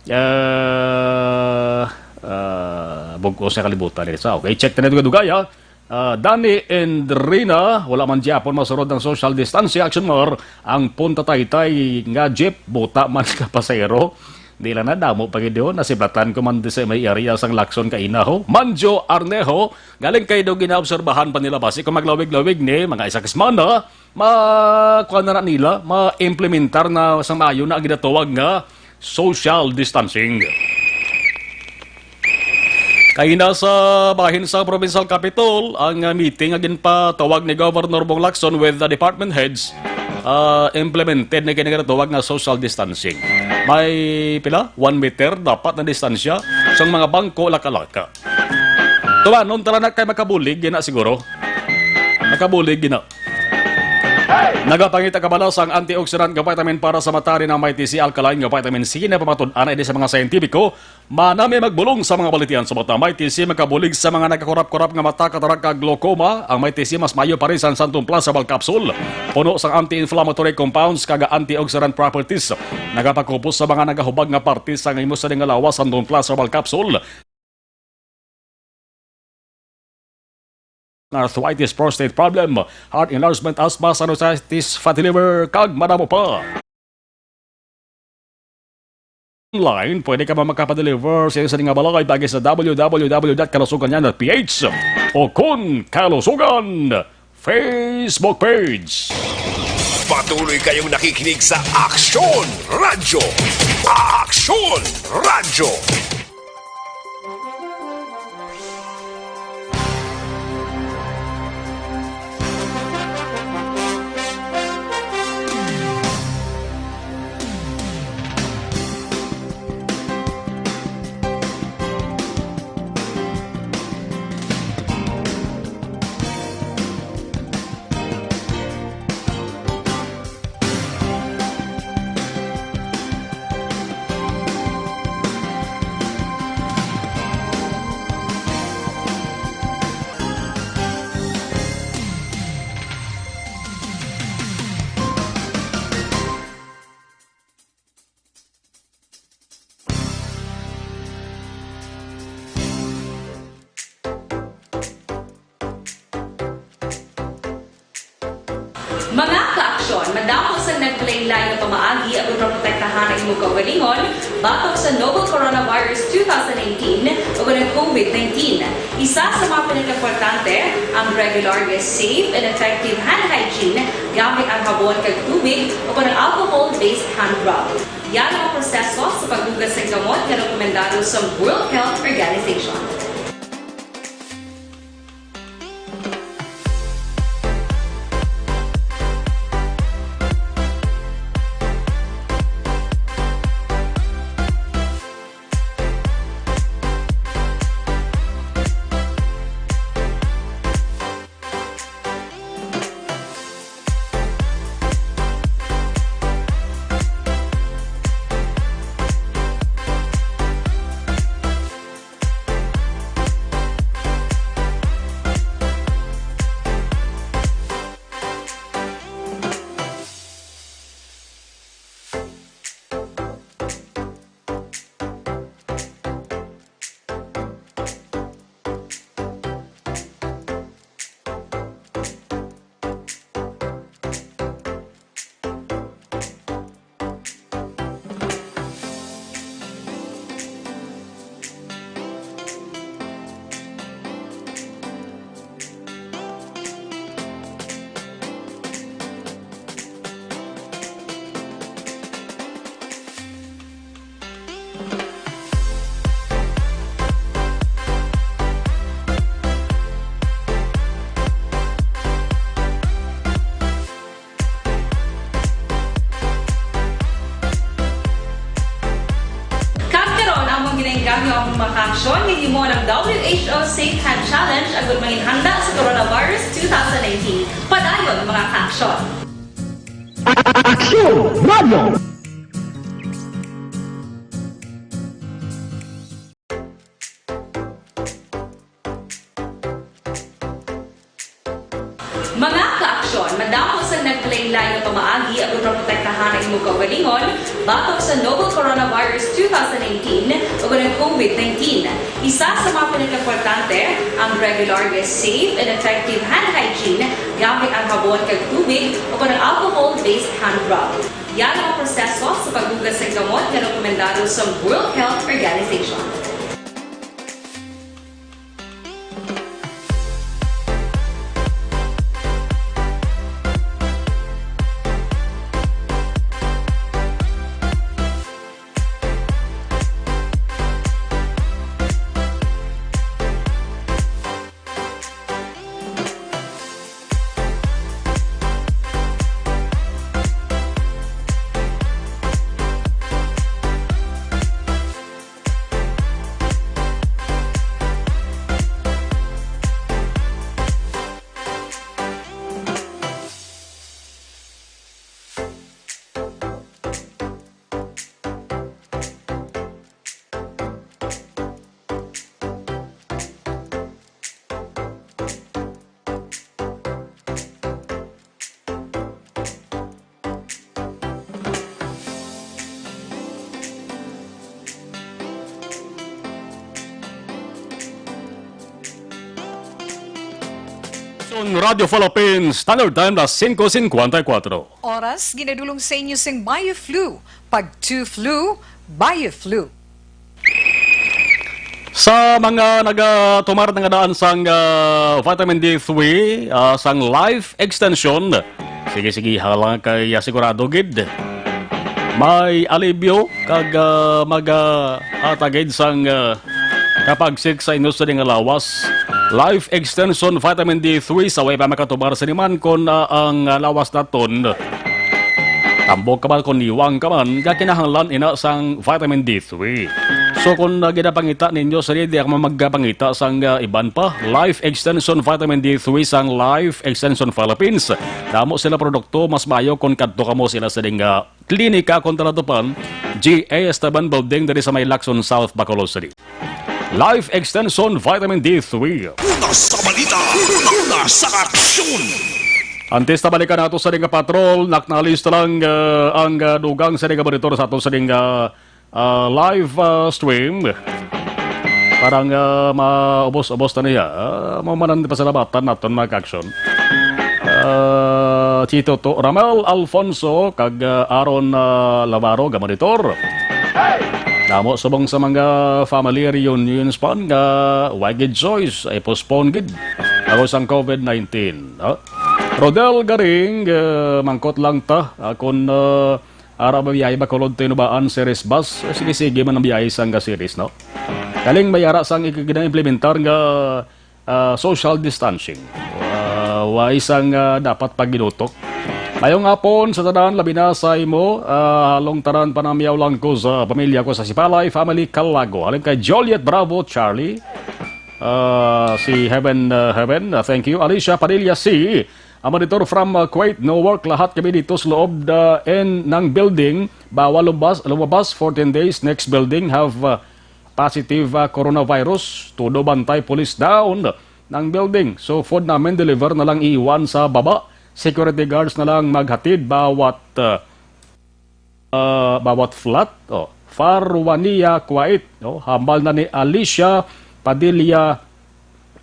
uh, uh, bug-os nga kalibutan nila sa. Okay, check na natin dugay, ha. Uh, Danny and Rina, wala man gyapon masurod ang social distancing, Action Mar, ang Punta Taytay nga jeep, buta man ka pasahero. Di lang na, damo pa gid yun. Nasiplatan ko man di sa may area sang Lacson kaina ho. Manjo Arneho, galing kay daw ginaobserbahan pa nila basi kung maglawig-lawig ni mga isa ka semana, ma-, kuwan na, na nila, ma-implementar na sa maayo na ang ginatawag nga social distancing. Kaina sa bahin sa Provincial Capitol, ang, ah, meeting nga ginpatawag ni Governor Bong Lacson with the department heads, ah, implemented na kini nga ginatawag nga social distancing. May pila? One meter dapat na distansya sa mga bangko, laka-laka. Tumanon tala na kay makabulig, yun na siguro. Nakabulig gina. Nagapangita ka bala sang antioxidant nga vitamin para sa mata, rin ang Mighty C alkaline nga vitamin C. Napamatud-an na ini sa mga siyentipiko. Manami magbulong sa mga balitian sa mata. Mighty C makabulig sa mga nagkakurap-kurap nga mata, katarak, kag glaucoma. Ang Mighty C mas maayo pa rin sa Santon Plus Herbal Capsule. Puno sang anti-inflammatory compounds kag antioxidant properties. Nagapakupos sa mga nagahubag nga parte sa imo sa nga lawas. Santon Plus Herbal Capsule. Arthritis, prostate problem, heart enlargement, asthma, sinusitis, fatty liver, kag madamo pa. Online, pwede ka man makapadeliver sa iyang sining nga balay paagi sa w w w dot kalusugan yan dot p h o kon Kalusugan Facebook page. Patuloy kayong nakikinig sa Aksyon Radyo. Aksyon Radyo. Mga ka-aksyon, madamo sang nagpalain-lain nga pamaagi agud maprotektahan ang imo kaugalingon batok sa novel coronavirus two thousand nineteen o ang covid nineteen. Isa sa mga pinakaimportante, ang regular nga safe and effective hand hygiene gamit ang habon kag tubig o ang alcohol-based hand rub. Yara ang proseso sa paghugas sang kamot nga rekomendado sa World Health Organization. Kag karon, amon ginaengganyo ang mga kaaksyon nga himo ng W H O Safe Hand Challenge agud manginhanda sa coronavirus two thousand nineteen. Padayon, mga kaaksyon. Aksyon Radyo. Mga kaaksyon, madamo sang nagpalain-lain nga pamaagi agud maprotektahan ang imo kaugalingon batok sa novel coronavirus two thousand nineteen o ang covid nineteen. Isa sa mga pinakaimportante, ang regular nga safe and effective hand hygiene gamit ang habon kag tubig o ang alcohol-based hand rub. Yara ang proseso sa paghugas sang kamot nga rekomendado sa World Health Organization. Radyo Philippines, Standard Time, las singko singkwenta y kuwatro. Oras, ginadulong sa inyo sing Bioflu. Pag two flu, Bioflu. Sa mga nagatumar na nga daan sang, ah, vitamin D three, ah, sang life extension, sige, sige, hala kay, ah, sigurado gid may alibyo kag, ah, mag, ah, atagid sang, ah, kapagsik sa inyo sini nga lawas. Life Extension Vitamin D three sa way pa makatumar sini man kon, ah, ang, ah, lawas naton tambok ka man, kon niwang ka man, nga kinahanglan ina sang vitamin D three. So, kon, ah, ginapangita ninyo sini, di ako magpangita sang, ah, iban pa. Life Extension Vitamin D three sang Life Extension Philippines. Damo sila produkto, mas maayo kon kadto kamo sila sa ding, ah, klinika kon talatupan, G A Esteban Building diri sa may Lacson South, Bacolod City. Life Extension Vitamin D three. Una sa balita, una sa aksyon. Antes na balikan nato sa ding patrol, naknalis na lang, ah, ang, ah, dugang sa ding monitor sa ato sa ding, ah, ah, live, ah, stream. Parang, ah, maubos-ubos na niya. Ah, mao man ang pasalamatan naton, mga ka-aksyon. Ah, Chito to, Ramel Alfonso, kag, ah, Aaron, ah, Lavaro, ga monitor. Damo subong sa mga family reunions pa nga why gid choice, ay postpone gid ako sang covid nineteen, no? Rodel Garing, ah, mangkot lang ta, ah, kun, ah, ara ba biyay Bacolod to Inubaan, Ceres bus? Sige-sige man ang biyay sang ga Ceres, no? Kaling may ara sang ikagina-implementar nga, ah, social distancing. Ah, wa isang, ah, dapat paginutok. Mayong hapon sa tanan, labi na sa imo, ah, halong tanan panamyaw lang ko sa pamilya ko sa Sipalay Family Calago. Halin kay Joliet Bravo, Charlie, ah, si Heaven, ah, Heaven, ah, thank you. Alicia Padilla C, ang monitor from, ah, Kuwait, no work lahat kami dito sa loob, ah, in ng building. Bawal lumabas, lumabas fourteen days. Next building have, ah, positive, ah, coronavirus. Todo bantay police down ng building. So food namin deliver na lang iwan sa baba. Security guards na lang maghatid bawat, ah, ah, bawat flat. Oh, Farwania, Kuwait. Oh, hambal na ni Alicia Padilla,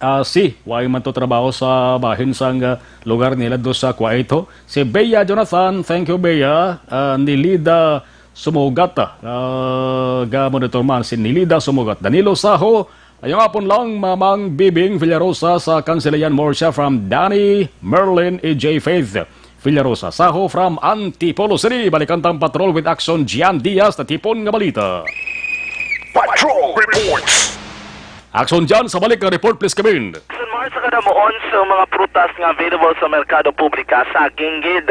ah, si, wa man to trabaho sa bahin sang, ah, lugar nila do sa Kuwait, ho. Si Bea Jonathan, thank you, Bea. Ah, Nilida Sumugat, ah, ga monitor man si Nilida Sumugat. Danilo Saho, ayong hapon lang, Mamang Bibing Villarosa sa Kansilayan, Murcia, from Danny Merlin E J Faith Villarosa. Saho from Antipolo City. Balikan tang patrol with Action Gian Diaz, natipon nga balita. Patrol Reports. Action Gian, sa balik nga report, please come in. Action Mars, sa kadamuon sa mga prutas nga available sa merkado publika, saging gid.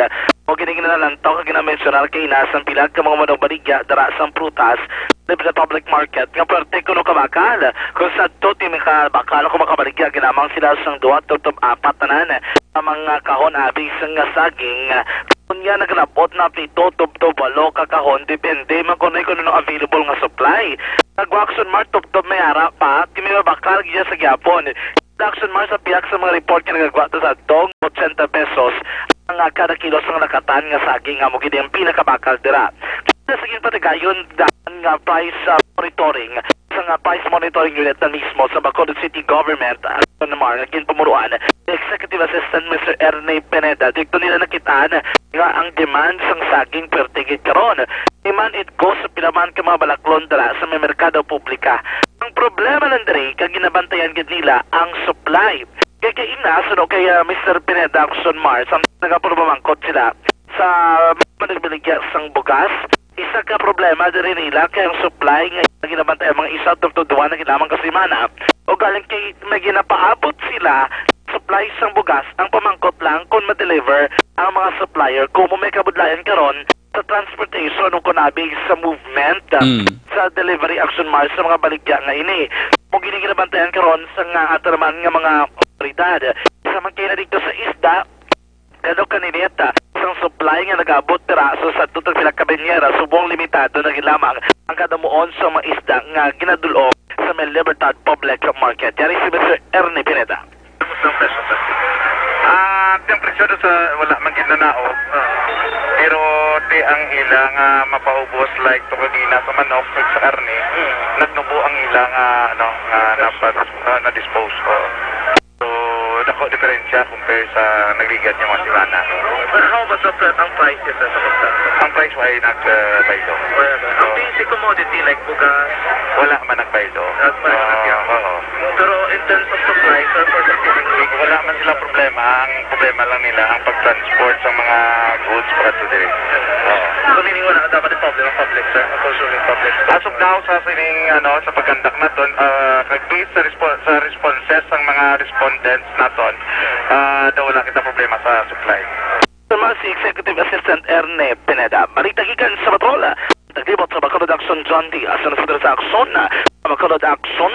Mao gini ginalantaw kag ginamensyonal kay ina sang pila ka mga manugbaligya dira sang prutas, sa public market, nga pwerte kuno kabakal. Kung sadto, ti makabakal o kung makabaligya gid lamang sila sang duha tubtob apat tanan ka mga kahon abi sang saging. Unya, nagalab-ot na pito tubtob walo ka kahon, depende man kuno kung ano available nga supply. Nagwa Action Mars, tubtob may ara pa, ti may mabakal gid sa gyapon. Action Mars, sa pihak sa mga report nga nagagwa ta sa tong ochenta pesos ang, ah, kada kilo sang lakatan nga saging, amo gid ang pinakabakal dira. Sa gid patigayon daan nga price, ah, monitoring, sa nga price monitoring unit na mismo sa Bacolod City Government, Action Mars, nga ginpamunuan ni Executive Assistant Mister Ernie Pineda, didto nila nakit-an nga ang demand sang saging pwerte gid karon. Demand it goes sa pila man ka mga balaklon dira sa may merkado publika. Ang problema lang diri, kag ginabantayan gid nila ang supply. Kay kaina, suno kay, ah, Mister Pineda, Action Mars, ang nagapamangkot sila sa mga nagbaligya sang bugas. Isa ka problema diri nila kay ang supply nga ginabantayan, mga isa to, to duha na gid lamang ka semana. O galing kay may ginapaabot sila supply sang bugas, ang pamangkot lang kung ma-deliver ang mga supplier. Kung may kabudlayan karon, sa transportation o kunabi sa movement, ah, Mm. sa delivery, Action Mars, sa mga baligya nga ini. Mo gini ginabantayan karon sa nga atraman nga mga otoridad. Sa man kay na dito sa isda, kano kaninita, isang supply nga nag-abot piraso sa tutag pila ka banyera, subong limitado na gid lamang ang kadamuon sa mga isda nga ginadul-ong sa may Libertad Public Market. Yari si Mister Ernie Pineda. Ang presyo do sa wala man gid nanao, ah, pero ti ang ila nga mapaubos, like, to kagina sa manok ug sa karne, nagnubo ang ila nga, ano, nga napas-, ah, na-dispose. Oo. So, dako diferensya. Siya compare sa nagligad niya mga semana. But how about the pri-, ang prices, sir, sa pagkaon? Ang price ay nagbaylo. Wala ba? Ang Oo. basic commodity like bugas? Wala man nagbaylo. Nagbaylo na siya. Oo, oo. Pero in terms of supply, sir, for the shipping rate? Wala man sila problema. Ang problema lang nila ang pag-transport sa mga goods para to diri. Oo. So, meaning wala dapat yung problem ang public, sir? Ang consuming public? As of now, sa sining, ano, sa pagkandak naton, ah, kag based sa respo-, sa responses sang mga respondents naton, ah, daw wala kita problema sa supply. Sama si Executive Assistant Erne Pineda. Balita gikan sa Bacolod. Naglibot sa Bacolod Aksyon, John Diaz. Ang sa Aksyon, sa Bacolod Aksyon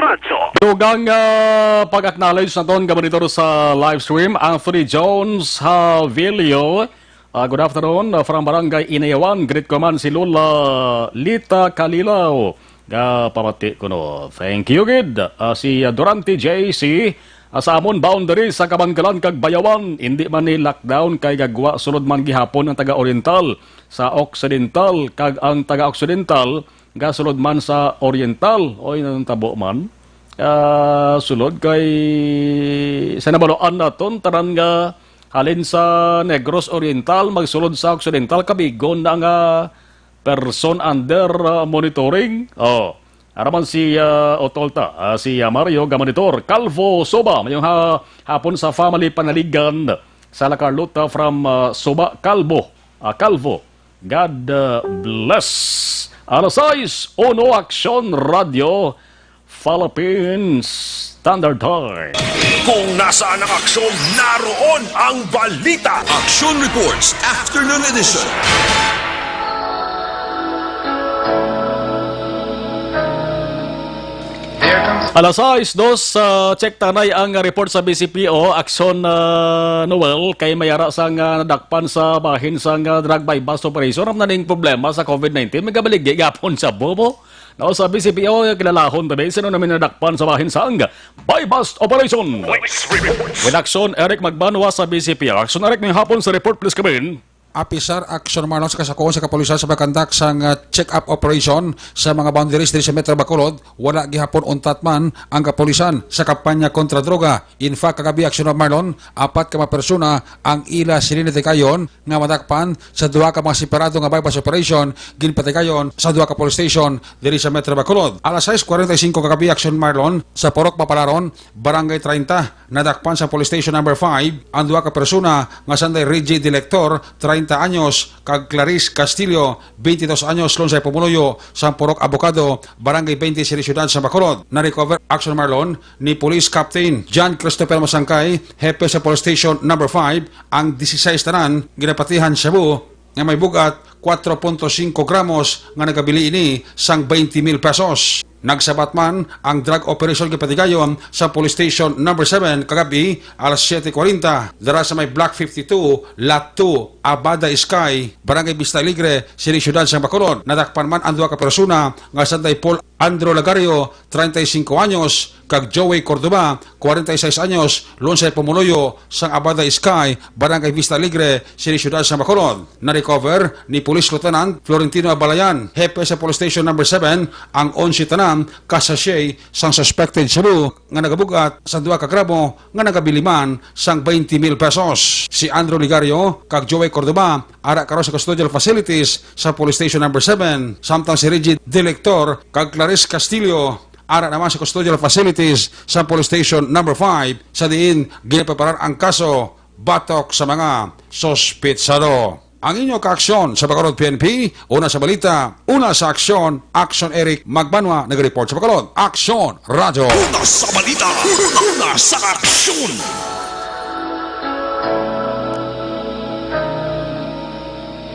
Radyo. Dugang, ah, pag-acknowledge naton, Gabanitor, sa live stream, Anthony Jones Havilio. Ah, good afternoon, ah, from Barangay Inayawan. Greet ko man si Lola Lita Kalilaw. Nga pamati ko, no. Thank you, gid. Ah, si, ah, Durante J C, ah, sa amon boundary sa Kabangkalan kag Bayawan, hindi man ni lockdown kay gagwa sulod man gihapon ang taga-Oriental sa Occidental kag ang taga-Occidental gasulod man sa Oriental. Oy, nanong tabo man. Ah, sulod kay sa nabaluan naton, tanan nga halin sa Negros Oriental, magsulod sa Occidental, kabigon na nga person under, ah, monitoring. Oh, araman si, ah, Otolta, ah, si, ah, Mario Gabanitor, Calvo Soba, mayong ha-, hapon sa family panaligan sa La Carlota from, ah, Soba, Calvo, ah, Calvo. God, ah, bless. Alas sais, uno, Aksyon Radio, Philippines Standard Time. Kung nasaan ang aksyon, naroon ang balita. Action Reports, Afternoon Edition. Alas sais, dos, ah, check tanay ang report sa B C P O, Aksyon, ah, Noel, kay may ara sang, ah, nadakpan sa bahin sang, ah, drug buy-bust operation. Ang naning problema sa COVID nineteen, may kabaligi gapon sa bubo. No, sa B C P O, kilalahon tabi, sino namin nadakpan sa bahin sang buy-bust operation? With Aksyon, Eric Magbanwa sa B C P O. Aksyon, Eric, may hapon sa report, please come in. Apisar Action Marlon sa kasakuon sa kapulisan sa pagkandak sang, ah, check-up operation sa mga boundaries diri sa Metro Bacolod, wala gihapon untat man ang kapulisan sa kampanya kontra droga. In fact, kagabi, Action Marlon, apat ka mga persona ang ila sini natikayon nga madakpan sa duha ka mga separado nga buy-bust operation ginpatikayon sa duha ka police station diri sa Metro Bacolod. Alas sais kwarenta y singko kagabi, Action Marlon, sa Purok Mapalaron, Barangay treinta, nadakpan sa Police Station Number five ang duha ka persona nga sanday Reggie Delector, treinta anyos, kag Clarice Castillo, twenty-dos anyos, lunsay pumuluyo sang Purok Abogado, Barangay twenty, Siri Syudad sa Bacolod. Na-recover, Action Marlon, ni Police Captain John Christopher Masangkay, hepe sa Police Station Number five, ang dieciséis tanan ginapatihan shabu nga may bug-at kuwatro punto singko gramos nga nagabili ini sang twenty mil pesos. Nagsabat man ang drug operation gipatigayon sa Police Station Number seven kagabi alas siete kwarenta, dira sa may Block fifty-two, Lot two, Abada Sky, Barangay Vista Alegre, Siri Syudad sang Bacolod. Nadakpan man ang duha ka persona nga sanday Paul Andrew Lagario, treinta y cinco anyos, kag Joey Cordoba, kwarenta y seis anyos, lunsay pumuluyo sang Abada Sky, Barangay Vista Alegre, Siri Syudad sang Bacolod. Na-recover ni Police Lieutenant Florentino Abalayan, hepe sa Police Station Number seven, ang onse tanan ka sachet sang suspected shabu nga nagabug-at sa duha ka gramo nga nagabili man sang twenty mil pesos. Si Andrew Ligario kag Joey Cordoba ara karon sa custodial facilities sa Police Station Number seven, samtang si Reggie Delector kag Clarice Castillo ara naman sa custodial facilities sa Police Station Number five, sa diin ginapreparar ang kaso batok sa mga suspitsado. Ang inyo kaaksyon sa Bacolod P N P, una sa balita, una sa aksyon, Action Eric Magbanwa, nag-report sa Bacolod. Aksyon, Radyo. Una sa balita, una sa aksyon.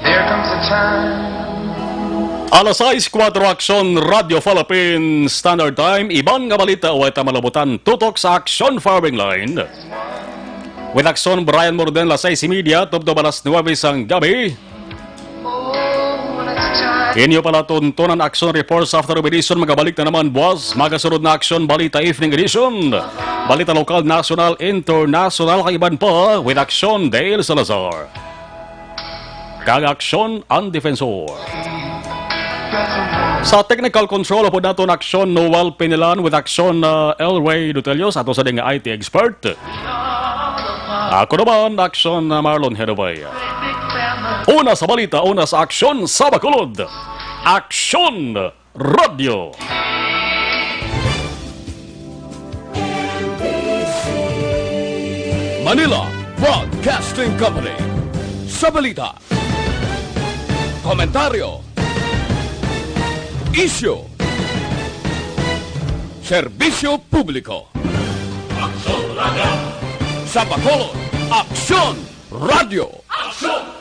There comes a time. Alas sais kuwatro, Aksyon, Radyo Philippine Standard Time. Iban nga balita, way ta malabutan, tutok sa Aksyon Firing Line. With Aksyon Brian Morden, las sais y media, tubtob alas nuebe sang gabi. Inyo pala tuntunan Aksyon Reports after of edition, magabalik na naman buwas. Magasunod na Aksyon Balita Evening Edition. Balita lokal, nasyonal, internasyonal, kag iban pa, with Aksyon Dale Salazar. Kag Aksyon ang Defensor. Sa technical control, upod naton Aksyon Noel Pinilan with Aksyon, uh, El Rey Dutelio, sa ato sa ding I T expert. Ako naman, Aksyon, uh, Marlon Henobay. Una sa balita, una sa aksyon sa Bacolod. Aksyon Radyo. Manila Broadcasting Company. Sa balita, komentaryo, isyu, serbisyo publiko. Aksyon Radyo. Sa Bacolod, Aksyon Radyo. Aksyon